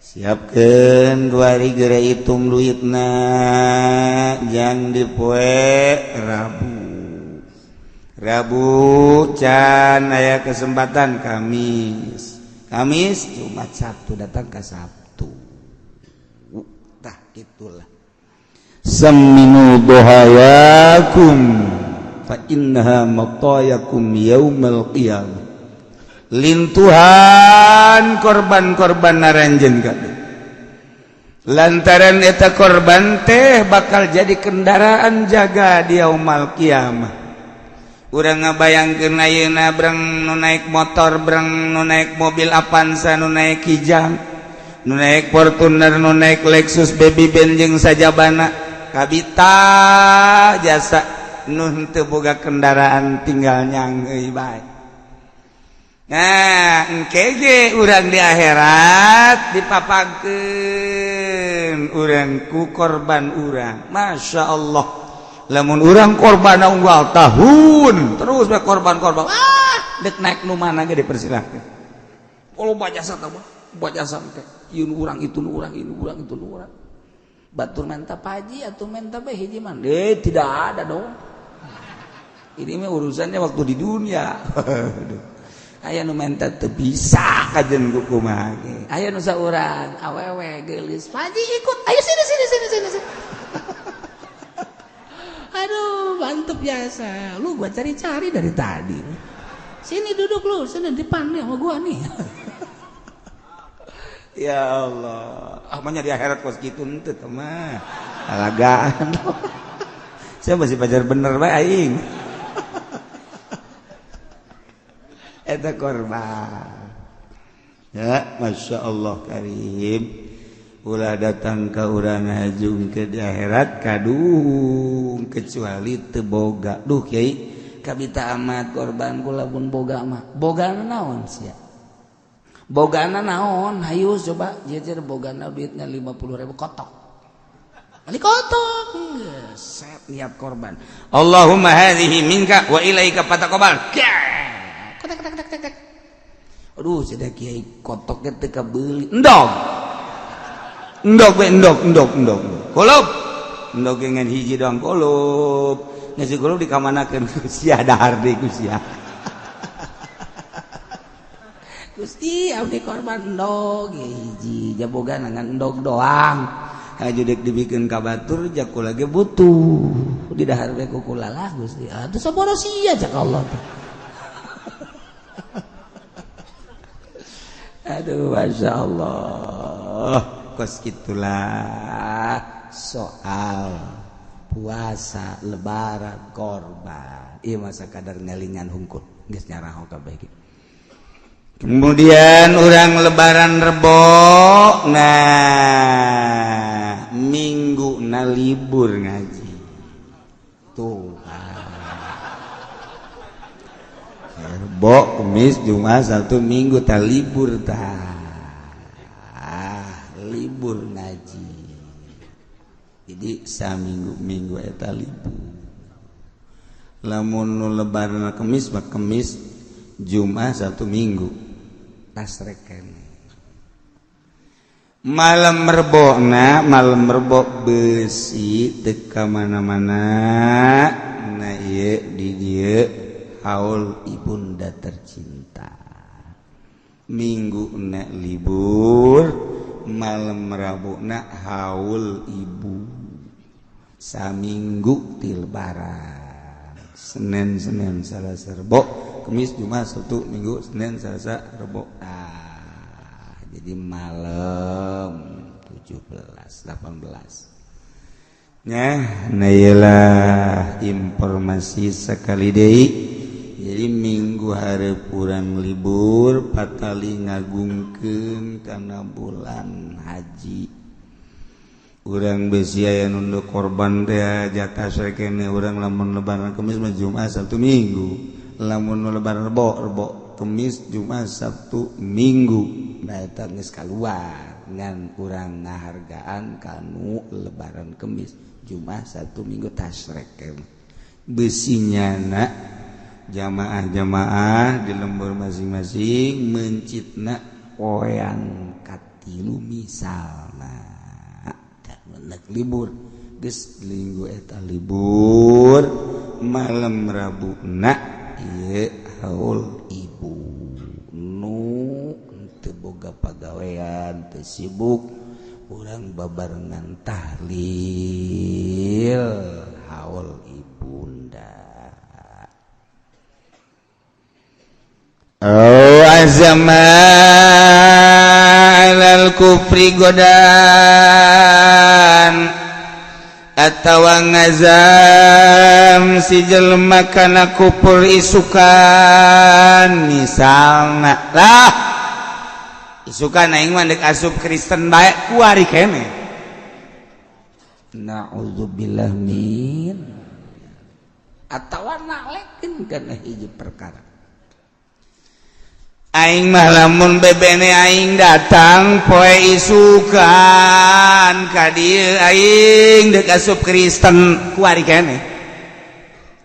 Siapkan 2 hari geura hitung duitna jang di poe Rabu. Rabu can aya kesempatan Kamis. Kamis, Jumat, Sabtu datang ke Sabtu. Tah itulah. Samminu dhahayakum fa innaha matayakum yaumal qiyamah. Lintuhan korban-korban aranjeun kabeh lantaran eta korban teh bakal jadi kendaraan jaga di yaumal kiamah. Urang ngabayangkeun ayeuna breng nu naik motor, breng nu naik mobil Avanza, nu naik Kijang, nu naik Fortuner, nu naik Lexus, Baby Benz jeung sajabana kabita jasa nu henteu boga kendaraan tinggal nyangeuy bae. Nah, engke ge urang di akhirat dipapagkeun urang ku korban urang. Masya Allah. Lamun urang korban unggal tahun terus bae korban-korban. Ah, dek naik nu mana ge dipersilahkeun. Kalau jasa tah mah, jasa teh. Ieu nu urang, itu nu urang, ini urang, itu nu urang. Batur menta paji atau menta bae hiji mah. Eh, tidak ada dong. Ini mah urusannya waktu di dunia. Aduh. Aya nu menta teu bisa kajen ku kumaha ge. Aya nu saurang awewe geulis, "Paji ikut, ayo sini sini sini sini sini." Aduh, mantep biasa. Lu gua cari-cari dari tadi. Sini duduk lu, sini depan nih sama gua nih. Ya Allah, ah di akhirat kos kitu henteu mah. Alagaan. Saya masih pacar bener bae aing. Eta korban. Ya, Masya Allah Karim. Ulah datang ke urang ngajung ke di akhirat kadung kecuali teu boga. Duh kiai, kabita amat korban kula pun boga mah. Bogana naon sia? Bogana naon? Hayu coba jejer bogana duitnya 50.000 kotok. Beli kotok. Set niat korban. Allahumma hadhihi minka wa ilaika fataqabbal. Kotak kotak kotak kotak. Aduh, sudah kiai kotoknya teu kabeuli. Endog. Endog we endog endog endog. Kulup. Endog ngan hiji doang kulup. Nasi kulup dikamanakeun ku sia dahar deui ku sia. Gusti abdi korban endog hiji jaboga ngan endog doang. Haju dek dibikin ka batur jaku lagi butuh. Di dahar we ku kula lah Gusti. Atuh saboro sia cak Allah teh. Aduh, Masya Allah. Kos gitulah soal puasa, lebaran, korban. Iya masa kadar ngelingan hungkul. Geus nyaraho kabeh ge. Kemudian orang lebaran Rebo, nah minggu na libur ngaji. Tuh. Rebo, Kamis, Jumat, Sabtu, Minggu tak libur tah. Libur ngaji. Jadi saminggu-minggu eta libur. Lamun nu lebaran Kamis mah Kamis, Jumat, Sabtu, Minggu. Tas reken. Malam Rebona, malam Rebo besi teu ka mana-mana. Nah ieu di dieu haul ibunda tercinta. Minggu na libur, malam Rabu na haul ibu. Saminggu ti lebaran. Senin, Senin, Selasa, Rebo, Kamis, Jumat, Sabtu, Minggu, Senin, Selasa, Rebo. Ah, jadi malam 17, 18. Nah, nah iyalah informasi sekali deui. Jadi minggu hari kurang libur patali ngagungkeun kana bulan haji. Urang besi aya nunduk korban teh jatah sakene urang lamun lebaran Kemis mah Jumat Sabtu Minggu, lamun lebaran Rebo Rebo Kemis Jumat Sabtu Minggu. Nah eta geus kaluar ngan urang ngahargaan kanu lebaran Kemis Jumat Sabtu Minggu tasrek besinya na jamaah-jamaah di lembur masing-masing mencitna poean katilu misalna libur geus minggu eta libur malam Rabu na ieu haul ibu nu teu boga pagawean teu sibuk urang babarengan tahlil haul ibunda. Oh azama alal kufri godan atawa ngazam si jelema kana kufur isukan misalna lah isukan aing mah deuk asup Kristen bae kuari kene naudzubillah min atawa nalekeun kana hiji perkara. Aing mah lamun bebene aing datang poe isukan ka dieu aing deuk asup Kristen kuari keneh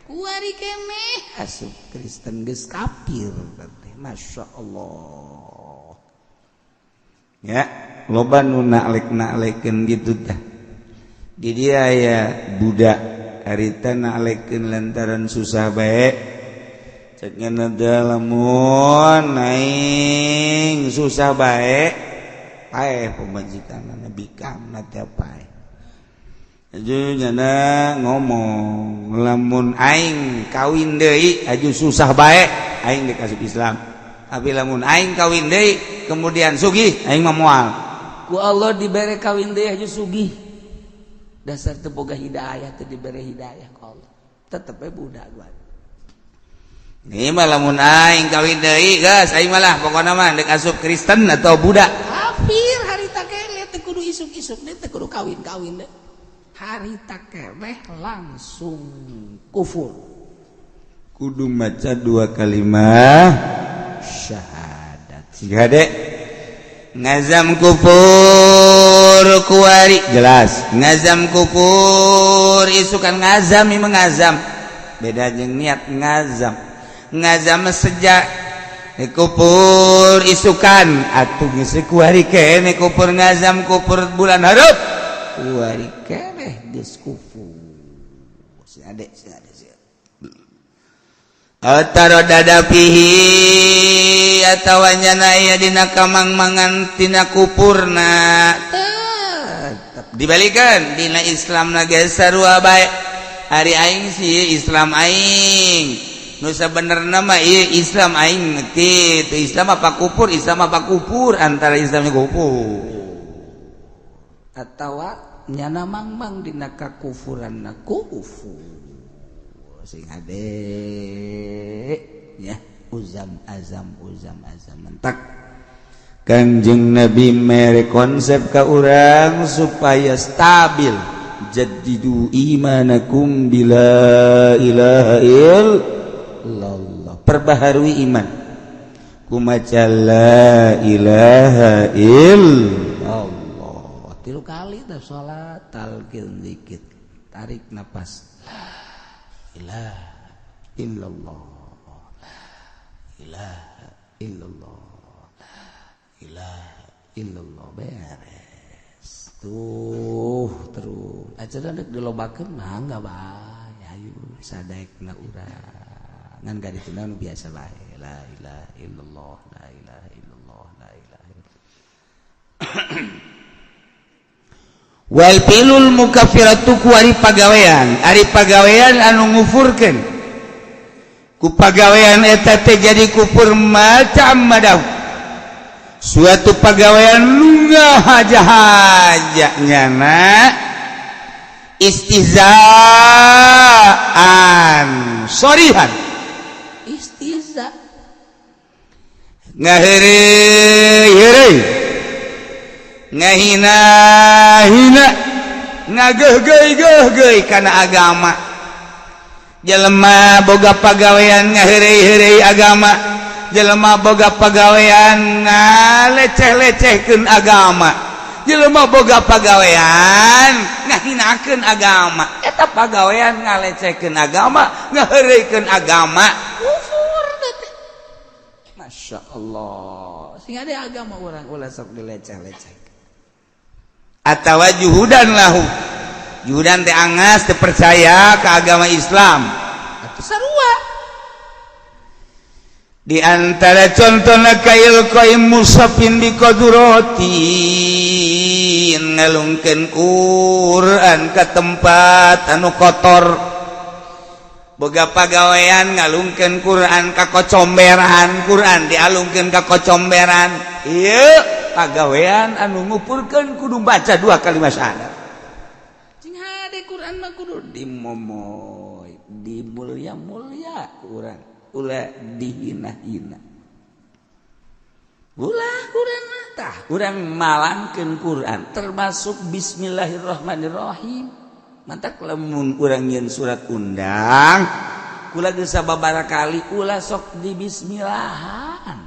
kuari keneh asup Kristen geus kafir teh Masya Allah ya loba nu nalek-nalekeun kitu tah di dieu aya budak harita nalekeun lantaran susah bae lamun aing susah bae paeh pemajikan bikam na teh paeh aju nyana ngomong lamun aing kawin deui aju susah bae aing dikasih Islam tapi lamun aing kawin deui kemudian sugih aing mah moal ku Allah dibere kawin deui aju sugih dasar teu boga hidayah teu dibere hidayah ku Allah tetep we budak gua. Ini mah lamun aing kawin deui geus aing malah pokona mah deuk asup Kristen atau Buddha kafir harita keneh teu kudu isuk-isuk teu kudu kawin-kawin deh harita keneh langsung kufur kudu maca dua kalimat syahadat siga dek ngazam kufur kuari jelas ngazam kufur isukan ngazam ieu ngazam beda jeung niat ngazam ngazam sejak kupur isukan atuh geus kuari keneh kupur ngazam kupur bulan hareup kuari keneh geus kufur si adek si adek si ataro dada fihi atawa nyana aya dina kamang-mangan tina kupurna tetep dibalikan dina Islam na geus sarua bae ari aing sih Islam aing nu sabenerna mah ieu Islam aing kitu Islam apa kufur Islam apa kufur antara Islam kufur atawa nyana mangmang dina kakufuranna kufur sing hade ya uzam azam uzam azam mentak Kanjeng Nabi mere konsep ka urang supaya stabil jaddidu imanakum bila ilaha illallah perbaharui iman kumaca la ilaha illallah tilu kali dah salat talqin dikit tarik napas la ilaha illallah ilaha illallah ilaha illallah beres tuh terus acara dek dilobakeun mah enggak bae ayo sadaekna urang ngan ka ditu nu biasa bae la ilaha illallah la ilaha illallah la ilaha illallah. Wal filul mukaffiratu ku ari pagawean ari pagawean anu ngufurkeun ku pagawean eta teh jadi kufur macam madaw suatu pagawean nu ngahaja-haja nyana istihzaan sorihan istihza ngaheureuy-heureuy ngahina-hina Ngageuh-geuh kana agama. Jelema boga pagawean ngaheureuy-heureuy agama, jelema boga pagawean ngaleceh-lecehkeun agama, jelema boga pagawean ngahinakeun agama. Eta pagawean ngalecehkeun agama, ngaheureuikeun agama, kufur teh. Masya Allah, sing ada agama urang ulah sok dileceh-leceh. Atawa juhudan lahu, juhudan teh angas teu percaya ke agama Islam atau sarua. Di antara contohna ka ilqai mushafin bi qaduratin, ngalungkeun Quran ka tempat anu kotor. Boga pagawean ngalungkeun Quran ka kocomberan, Quran dialungkeun ka kocomberan. Ieu pagawean anu ngupurkeun kudu baca dua kalimat syahadat. Cing hade, Quran mah kudu dimomoy, dimulia-mulia ku urang, ulah dihina-hina, ulah. Quran mah tah urang malangkeun Quran, termasuk bismillahirrahmanirrahim. Mantak lamun urang nyieun surat undang, kula geus sababaraha kali, ulah sok di bismillahan,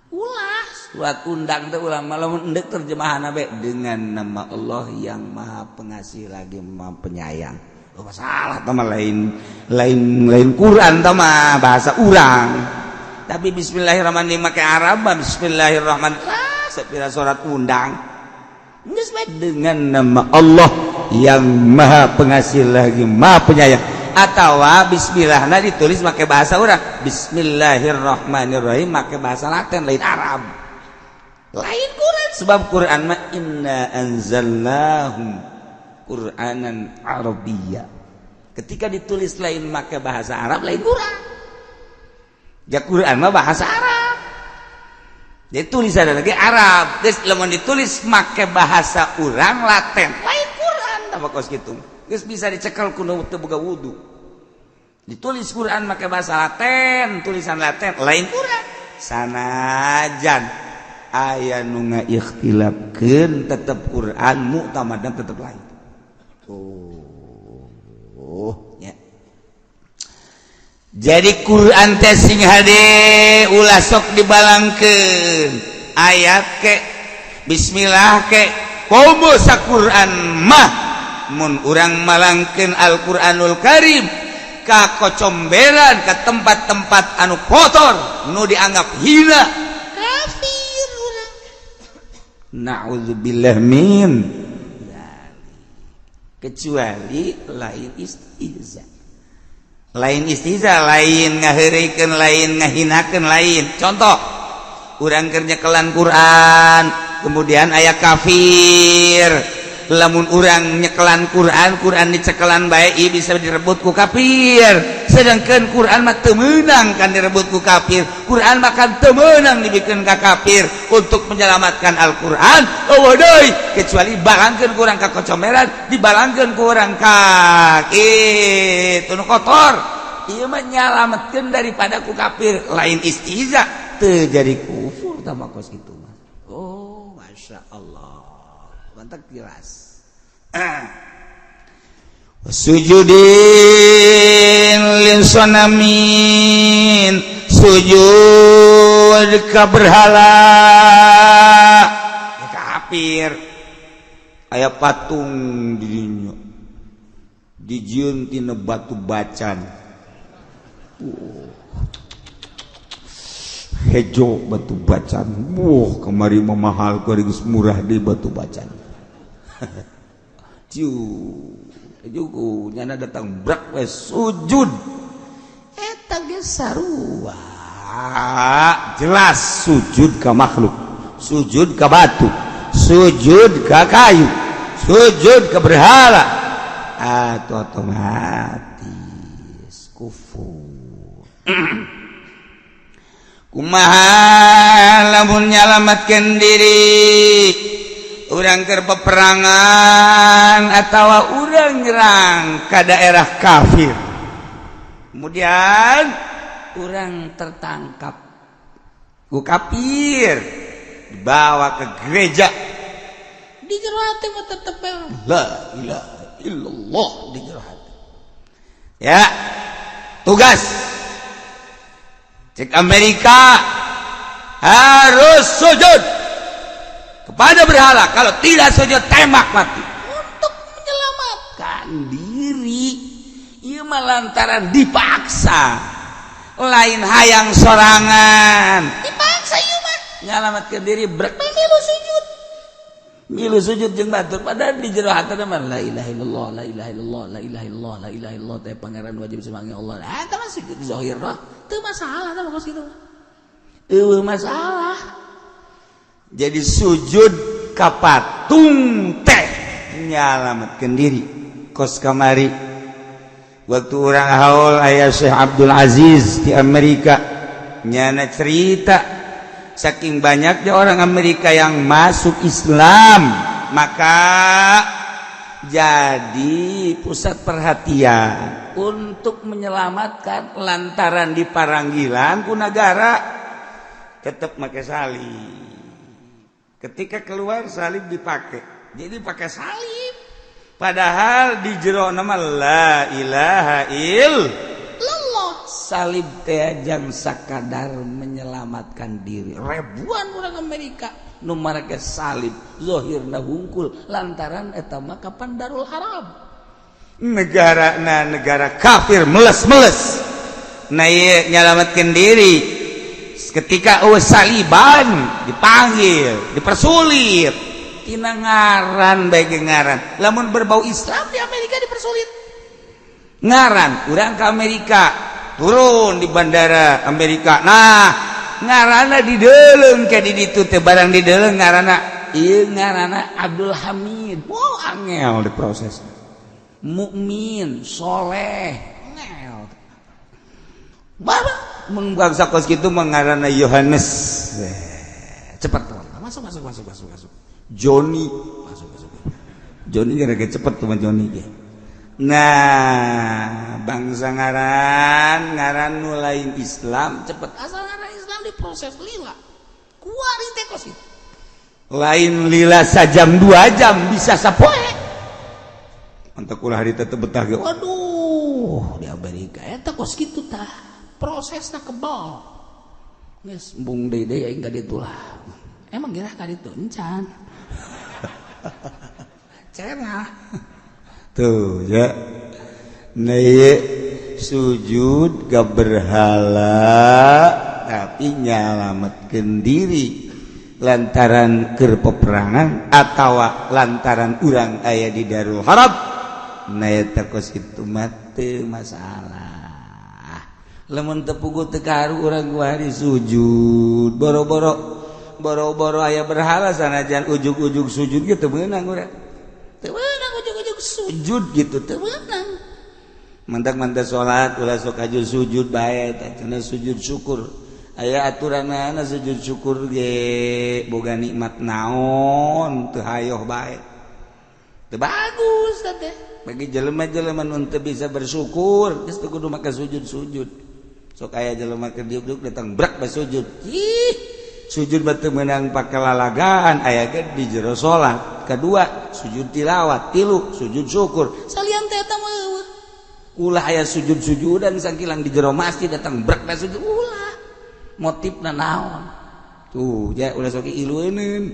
ulah. Surat undang teh ulah, lamun endek terjemahan bae dengan nama Allah yang Maha Pengasih lagi Maha Penyayang. Oh, salah tah mah, lain lain lain Quran tah mah, bahasa urang. Tapi bismillahirrahmanirrahim make Arab, bismillahirrahmanirrahim sapira surat undang geus bae dengan nama Allah yang Maha Pengasih lagi Maha Penyayang. Atau bismillahna ditulis make bahasa urang, bismillahirrahmanirrahim make bahasa Latin, lain Arab, lain Quran. Sebab Quran mah inna anzalnahu Quranan Arabiyya. Ketika ditulis lain make bahasa Arab, lain Quran. Ya, Quran mah bahasa Arab, ditulis ada lagi Arab. Terus lamun ditulis make bahasa urang Latin, lain Quran. Apa kos gitu geus bisa dicekel ku nu teu boga wudu. Ditulis Quran make bahasa Latin, tulisan Latin, lain Quran. Sanajan aya nu ngaikhtilafkeun, tetep Quran muktamadan tetep lain. Oh ya, jadi Quran teh sing hade, ulah sok dibalangkeun ayat ke, bismillah ke, komo Quran mah. Mun urang malangkeun Al-Qur'anul Karim ka kocomberan, ke tempat-tempat anu kotor nu dianggap hina, kafir urang, naudzubillah min. Kecuali lain istihza, lain istihza, lain ngaheureuykeun, lain ngahinakeun, lain. Contoh, urang keur nyekelan Quran, kemudian aya kafir. Lamun urang nyekelan Quran, Quran dicekelan bae, bisa direbut ku kafir. Sedangkan Quran mah teu meunang kan direbut ku kafir, Quran mah kan teu meunang dibikeun ka kafir. Untuk menyelamatkan Al-Quran, oh deui, kecuali balangkeun ku urang ka kocomeran, dibalangkeun ku urang ka kitu nu kotor. Ieu mah nyalametkeun daripada ku kafir, lain istihza, teu jadi kufur tah kos kitu mah. Oh, masya Allah, mantap, jelas. Sujudin lisonamin, sujud ka berhala, ya kafir. Aya patung di dinya dijieun tina batu bacan, hejo batu bacan. Wah, kamari mah mahal, kuari geus murah di batu bacan. Ciu juku nyana datang brak we sujud, eta ge sarua jelas sujud ka makhluk, sujud ka batu, sujud ka kayu, sujud ka berhala, atau otomatis kufur. Kumaha lamun nyalamatkeun diri urang keur peperangan atau urang nyerang ke daerah kafir, kemudian urang tertangkap ku kafir, dibawa ke gereja, Di jero hati mah tetep la ilaha illallah di jero hati. Ya, tugas cek Amerika harus sujud kepada berhala, kalau tidak sujud tembak mati untuk menyelamatkan diri. Ieu mah lantaran dipaksa, lain hayang sorangan, dipaksa ieu mah nyelamatkan diri. Brek milu sujud, milu sujud jeung batur, padahal di jero hati mah la ilaha illallah, la ilaha illallah, la ilaha illallah, la ilaha illallah teh pangeran wajib semangat Allah. Ah, eta mah sujud zahir mah teu masalah, teh kos kitu eueuh masalah. Jadi sujud ka patung teh nyalametkeun diri. Kos kamari waktu urang haul aya Syekh Abdul Aziz di Amerika, nyana cerita saking banyaknya orang Amerika yang masuk Islam, maka jadi pusat perhatian untuk menyelamatkan lantaran di paranggilan ku negara tetap pakai salib. Ketika keluar salib dipakai, jadi pakai salib, padahal di jero nama la ilaha illallah. Salib teh jang sakadar menyelamatkan diri. Ribuan orang Amerika nu marake salib zahirna hungkul lantaran eta mah kapan Darul Haram, negara na negara kafir meles-meles. Nah, ieu nyalamatkeun diri ketika oh saliban dipanggil, dipersulit tina ngaran bae ngaran. Lamun berbau Islam di Amerika dipersulit ngaran. Urang ke Amerika, turun di bandara Amerika, nah ngaranna dideleng ke di ditu teh, barang dideleng ngaranna ieu ngaranna Abdul Hamid. Wow, angel diproses. Mukmin soleh angel. Bapak mun bangsa kos kitu mengarana Yohanes, cepat tuh masuk, masuk, masuk, masuk, masuk. Johnny masuk, masuk. Johnny gara-gara cepet tuh Johnny ge. Nah, bangsa ngaran ngaran nu lain Islam cepet, asal ngaran Islam diproses lila. Kuari teh kos itu lain lila sajam 2 jam, bisa sapoe. Mantap ulah hari tetep betah ge. Waduh, di Amerika eta kos kitu tah, prosesna kebal. Geus embung deui deui aing ka ditu lah. Emang gerah ka ditu encan cerah tuh ya. Nah, sujud gak berhala tapi nyalametkeun diri lantaran keur peperangan atau lantaran urang aya di Darul Harab. Nah, eta kos itu mah teu masalah. Lamun teu puguh teu kaharu urang kuari sujud boro-boro boro-boro aya berhala, sanajan ujug-ujug sujud gitu meunang urang, teu meunang ujug-ujug sujud gitu, teu meunang. Mantak-mantak salat ulah sok aju sujud bae teh cenah sujud syukur. Aya aturanana sujud syukur ge boga nikmat naon teu hayoh bae, teu bagus teh. Bagi jelema-jelema nu teu bisa bersyukur geus teu kudu make sujud-sujud. Sok aya jelema keur diuk-diuk datang brak basujud. Ih, sujud batu menang pake lalagaan, aya ge di jero salat. Kedua sujud tilawat, tilu sujud syukur, salian teh eta mah eueuh. Ulah aya sujud-sujudan sangkilang di jero masjid datang brak sujud, ulah. Motifna naon tuh ya? Ulah sok ilueuneun,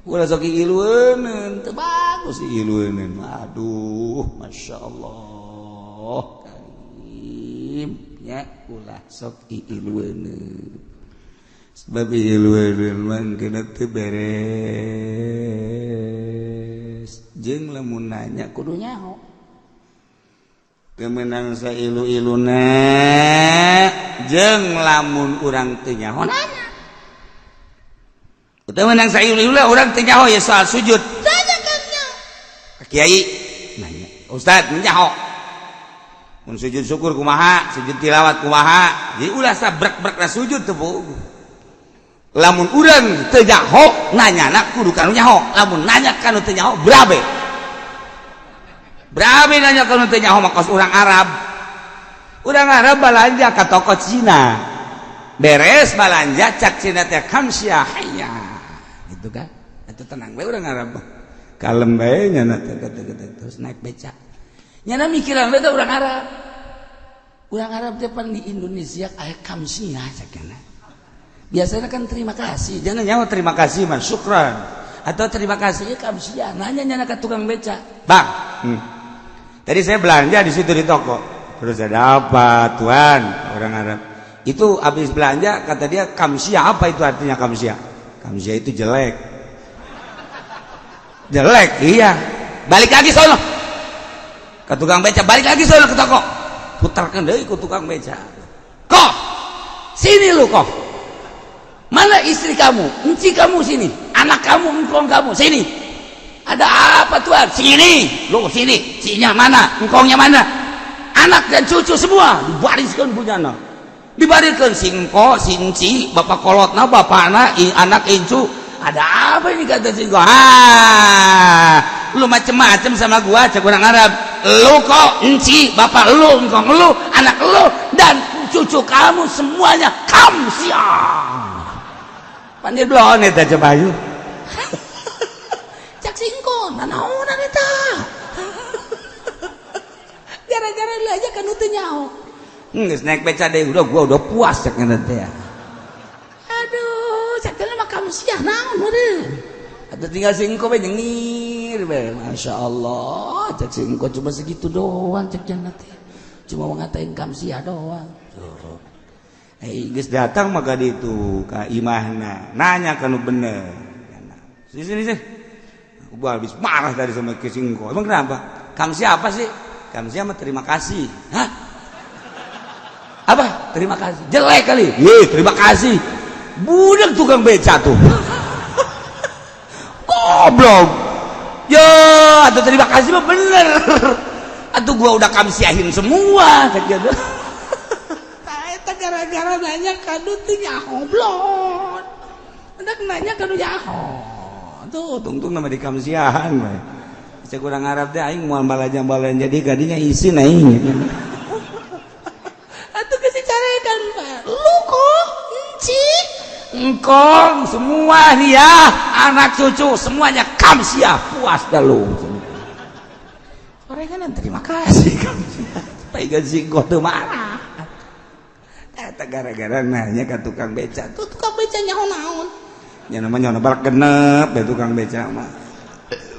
ulah sok ilueuneun, teu bagus ilueuneun. Aduh, masya Allah karim ya, ulah sok ilueuneun, sebab ilueuneun mah kena teu beres. Jeung lamun nanya kudu nyaho, teu meunang sailu-iluna. Jeung lamun urang teu nyaho nanya, teu meunang sailu-iluna. Urang teu nyaho ya soal sujud, tanya kan ka kiai, nanya ustad nyaho mun sujud syukur kumaha, sujud tilawat kumaha. Jadi ulah sabrek-brek sujud teu puguh. Lamun urang teu nyaho nanya na kudu kanu nyaho. Lamun nanya kanu teu nyaho, berabe berabe nanya kanu teu nyaho mah. Kos urang Arab, urang Arab balanja ka toko Cina, beres balanja cak Cina teh kamsia hayya gitu kan. Itu tenang we urang Arab. Kalem bae nyana teh, terus naik beca. Nyana mikiran teh urang Arab. Urang Arab teh pan di Indonesia aya kamsia cakana. Biasanya kan terima kasih, jangan nyawa terima kasih mah syukran atau terima kasih kamsia. Nanya nyana ke tukang beca, "Bang, Tadi saya belanja di situ di toko." "Terus ada apa, tuan?" Orang Arab itu habis belanja, kata dia kamsia. "Apa itu artinya kamsia?" "Kamsia itu jelek." "Jelek?" "Iya." "Balik lagi sono ke tukang beca, balik lagi sono ke toko." Putarkan deui ke tukang beca. "Kok sini lu, kok mana istri kamu, enci kamu sini, anak kamu, engkong kamu sini." "Ada apa, tuan?" "Sini lu, sini. Cinya mana, engkongnya mana, anak dan cucu semua dibariskan." Punya anak dibariskan, singko, sinci, bapak kolotna, bapakna, anak, incu. "Ada apa ini?" kata singko. "Ah, lu macem-macem sama gua," cek orang Arab. "Lu kok, enci, bapak lu, engkong lu, anak lu, dan cucu kamu semuanya kamsia." Pandir belon eta, coba ayu. Cak singko, nanaonan eta? Gara-gara lu aja kan teu nyaho. Geus naik beca deh, udah gua udah puas cek teh ya. Aduh, cek teh mah kamsia naon meureun. Atau tinggal singko be nyengir be. Masya Allah, cek singko cuma segitu doang cek jannah teh. Cuma mau ngatain kamsia doang. Tuh. Eh, geus datang maka ditu ka imahna, nanya kanu bener. Sini sini sini. Aku habis marah tadi sama ke singko. "Emang kenapa? Kamsia apa sih?" "Kamsia mah terima kasih." "Hah? Apa terima kasih? Jelek kali." "Ye, terima kasih." Budak tukang beca tuh goblok yo. Atau terima kasih mah bener atau gua udah kamsiahin semua gitu. Eta gara-gara nanya kanu teu nyaho, blon. Hendak nanya kanu nyaho. Tuh, tungtung nama di kamsiahan we. Cek urang Arab teh aing moal balanja-balanja jadi gadinya isin aing. Atuh geus dicarekan, Pak. Lu kok, enci, engkong semua nih ya, anak cucu semuanya kamsia, puas dah lu. Orang kan terima kasih kamsia. Supaya gaji gua tuh marah. Eta gara-gara nanya ke tukang beca. Tuh tukang beca nyaho naon? Ya namanya nyaho genep ya tukang beca mah.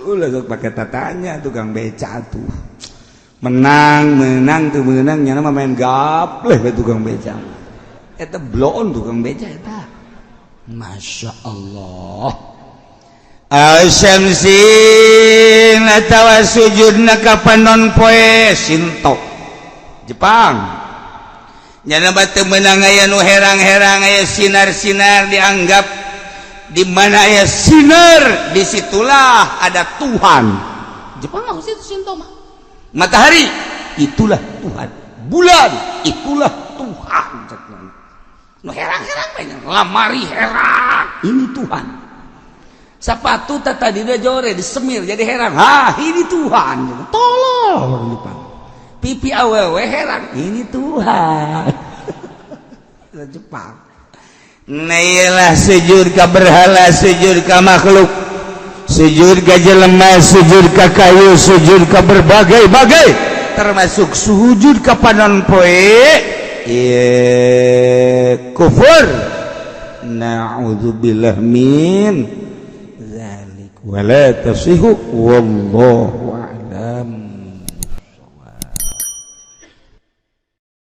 Ulah sok pakai tatanya tukang beca tuh. Menang, menang tuh menang nya mah main gapleh we tukang beca. Eta bloon tukang beca eta. Masya Allah. Asyamsin atawa sujudna ka panon poe Sinto. Jepang. Nyana batu menang aya nu herang-herang, aya sinar-sinar, dianggap di mana aya sinar disitulah ada Tuhan. Jepang mah itu Sinto mah. Matahari itulah Tuhan, bulan itulah Tuhan. Nu herang-herang banyak, lamari herang, ini Tuhan. Sepatu tadi dia jore disemir jadi herang, ah ini Tuhan. Tolol orang Jepang. Pipi awewe herang, ini Tuhan. Jepang. Nah, sujud ka berhala, sujud ka makhluk, sujud ka jelema, sujud ka kayu, sujud ka berbagai-bagai, termasuk sujud ka panon poe, ieu kufur, na'udzubillah min zalik, wala tasihu, wallahu a'lam.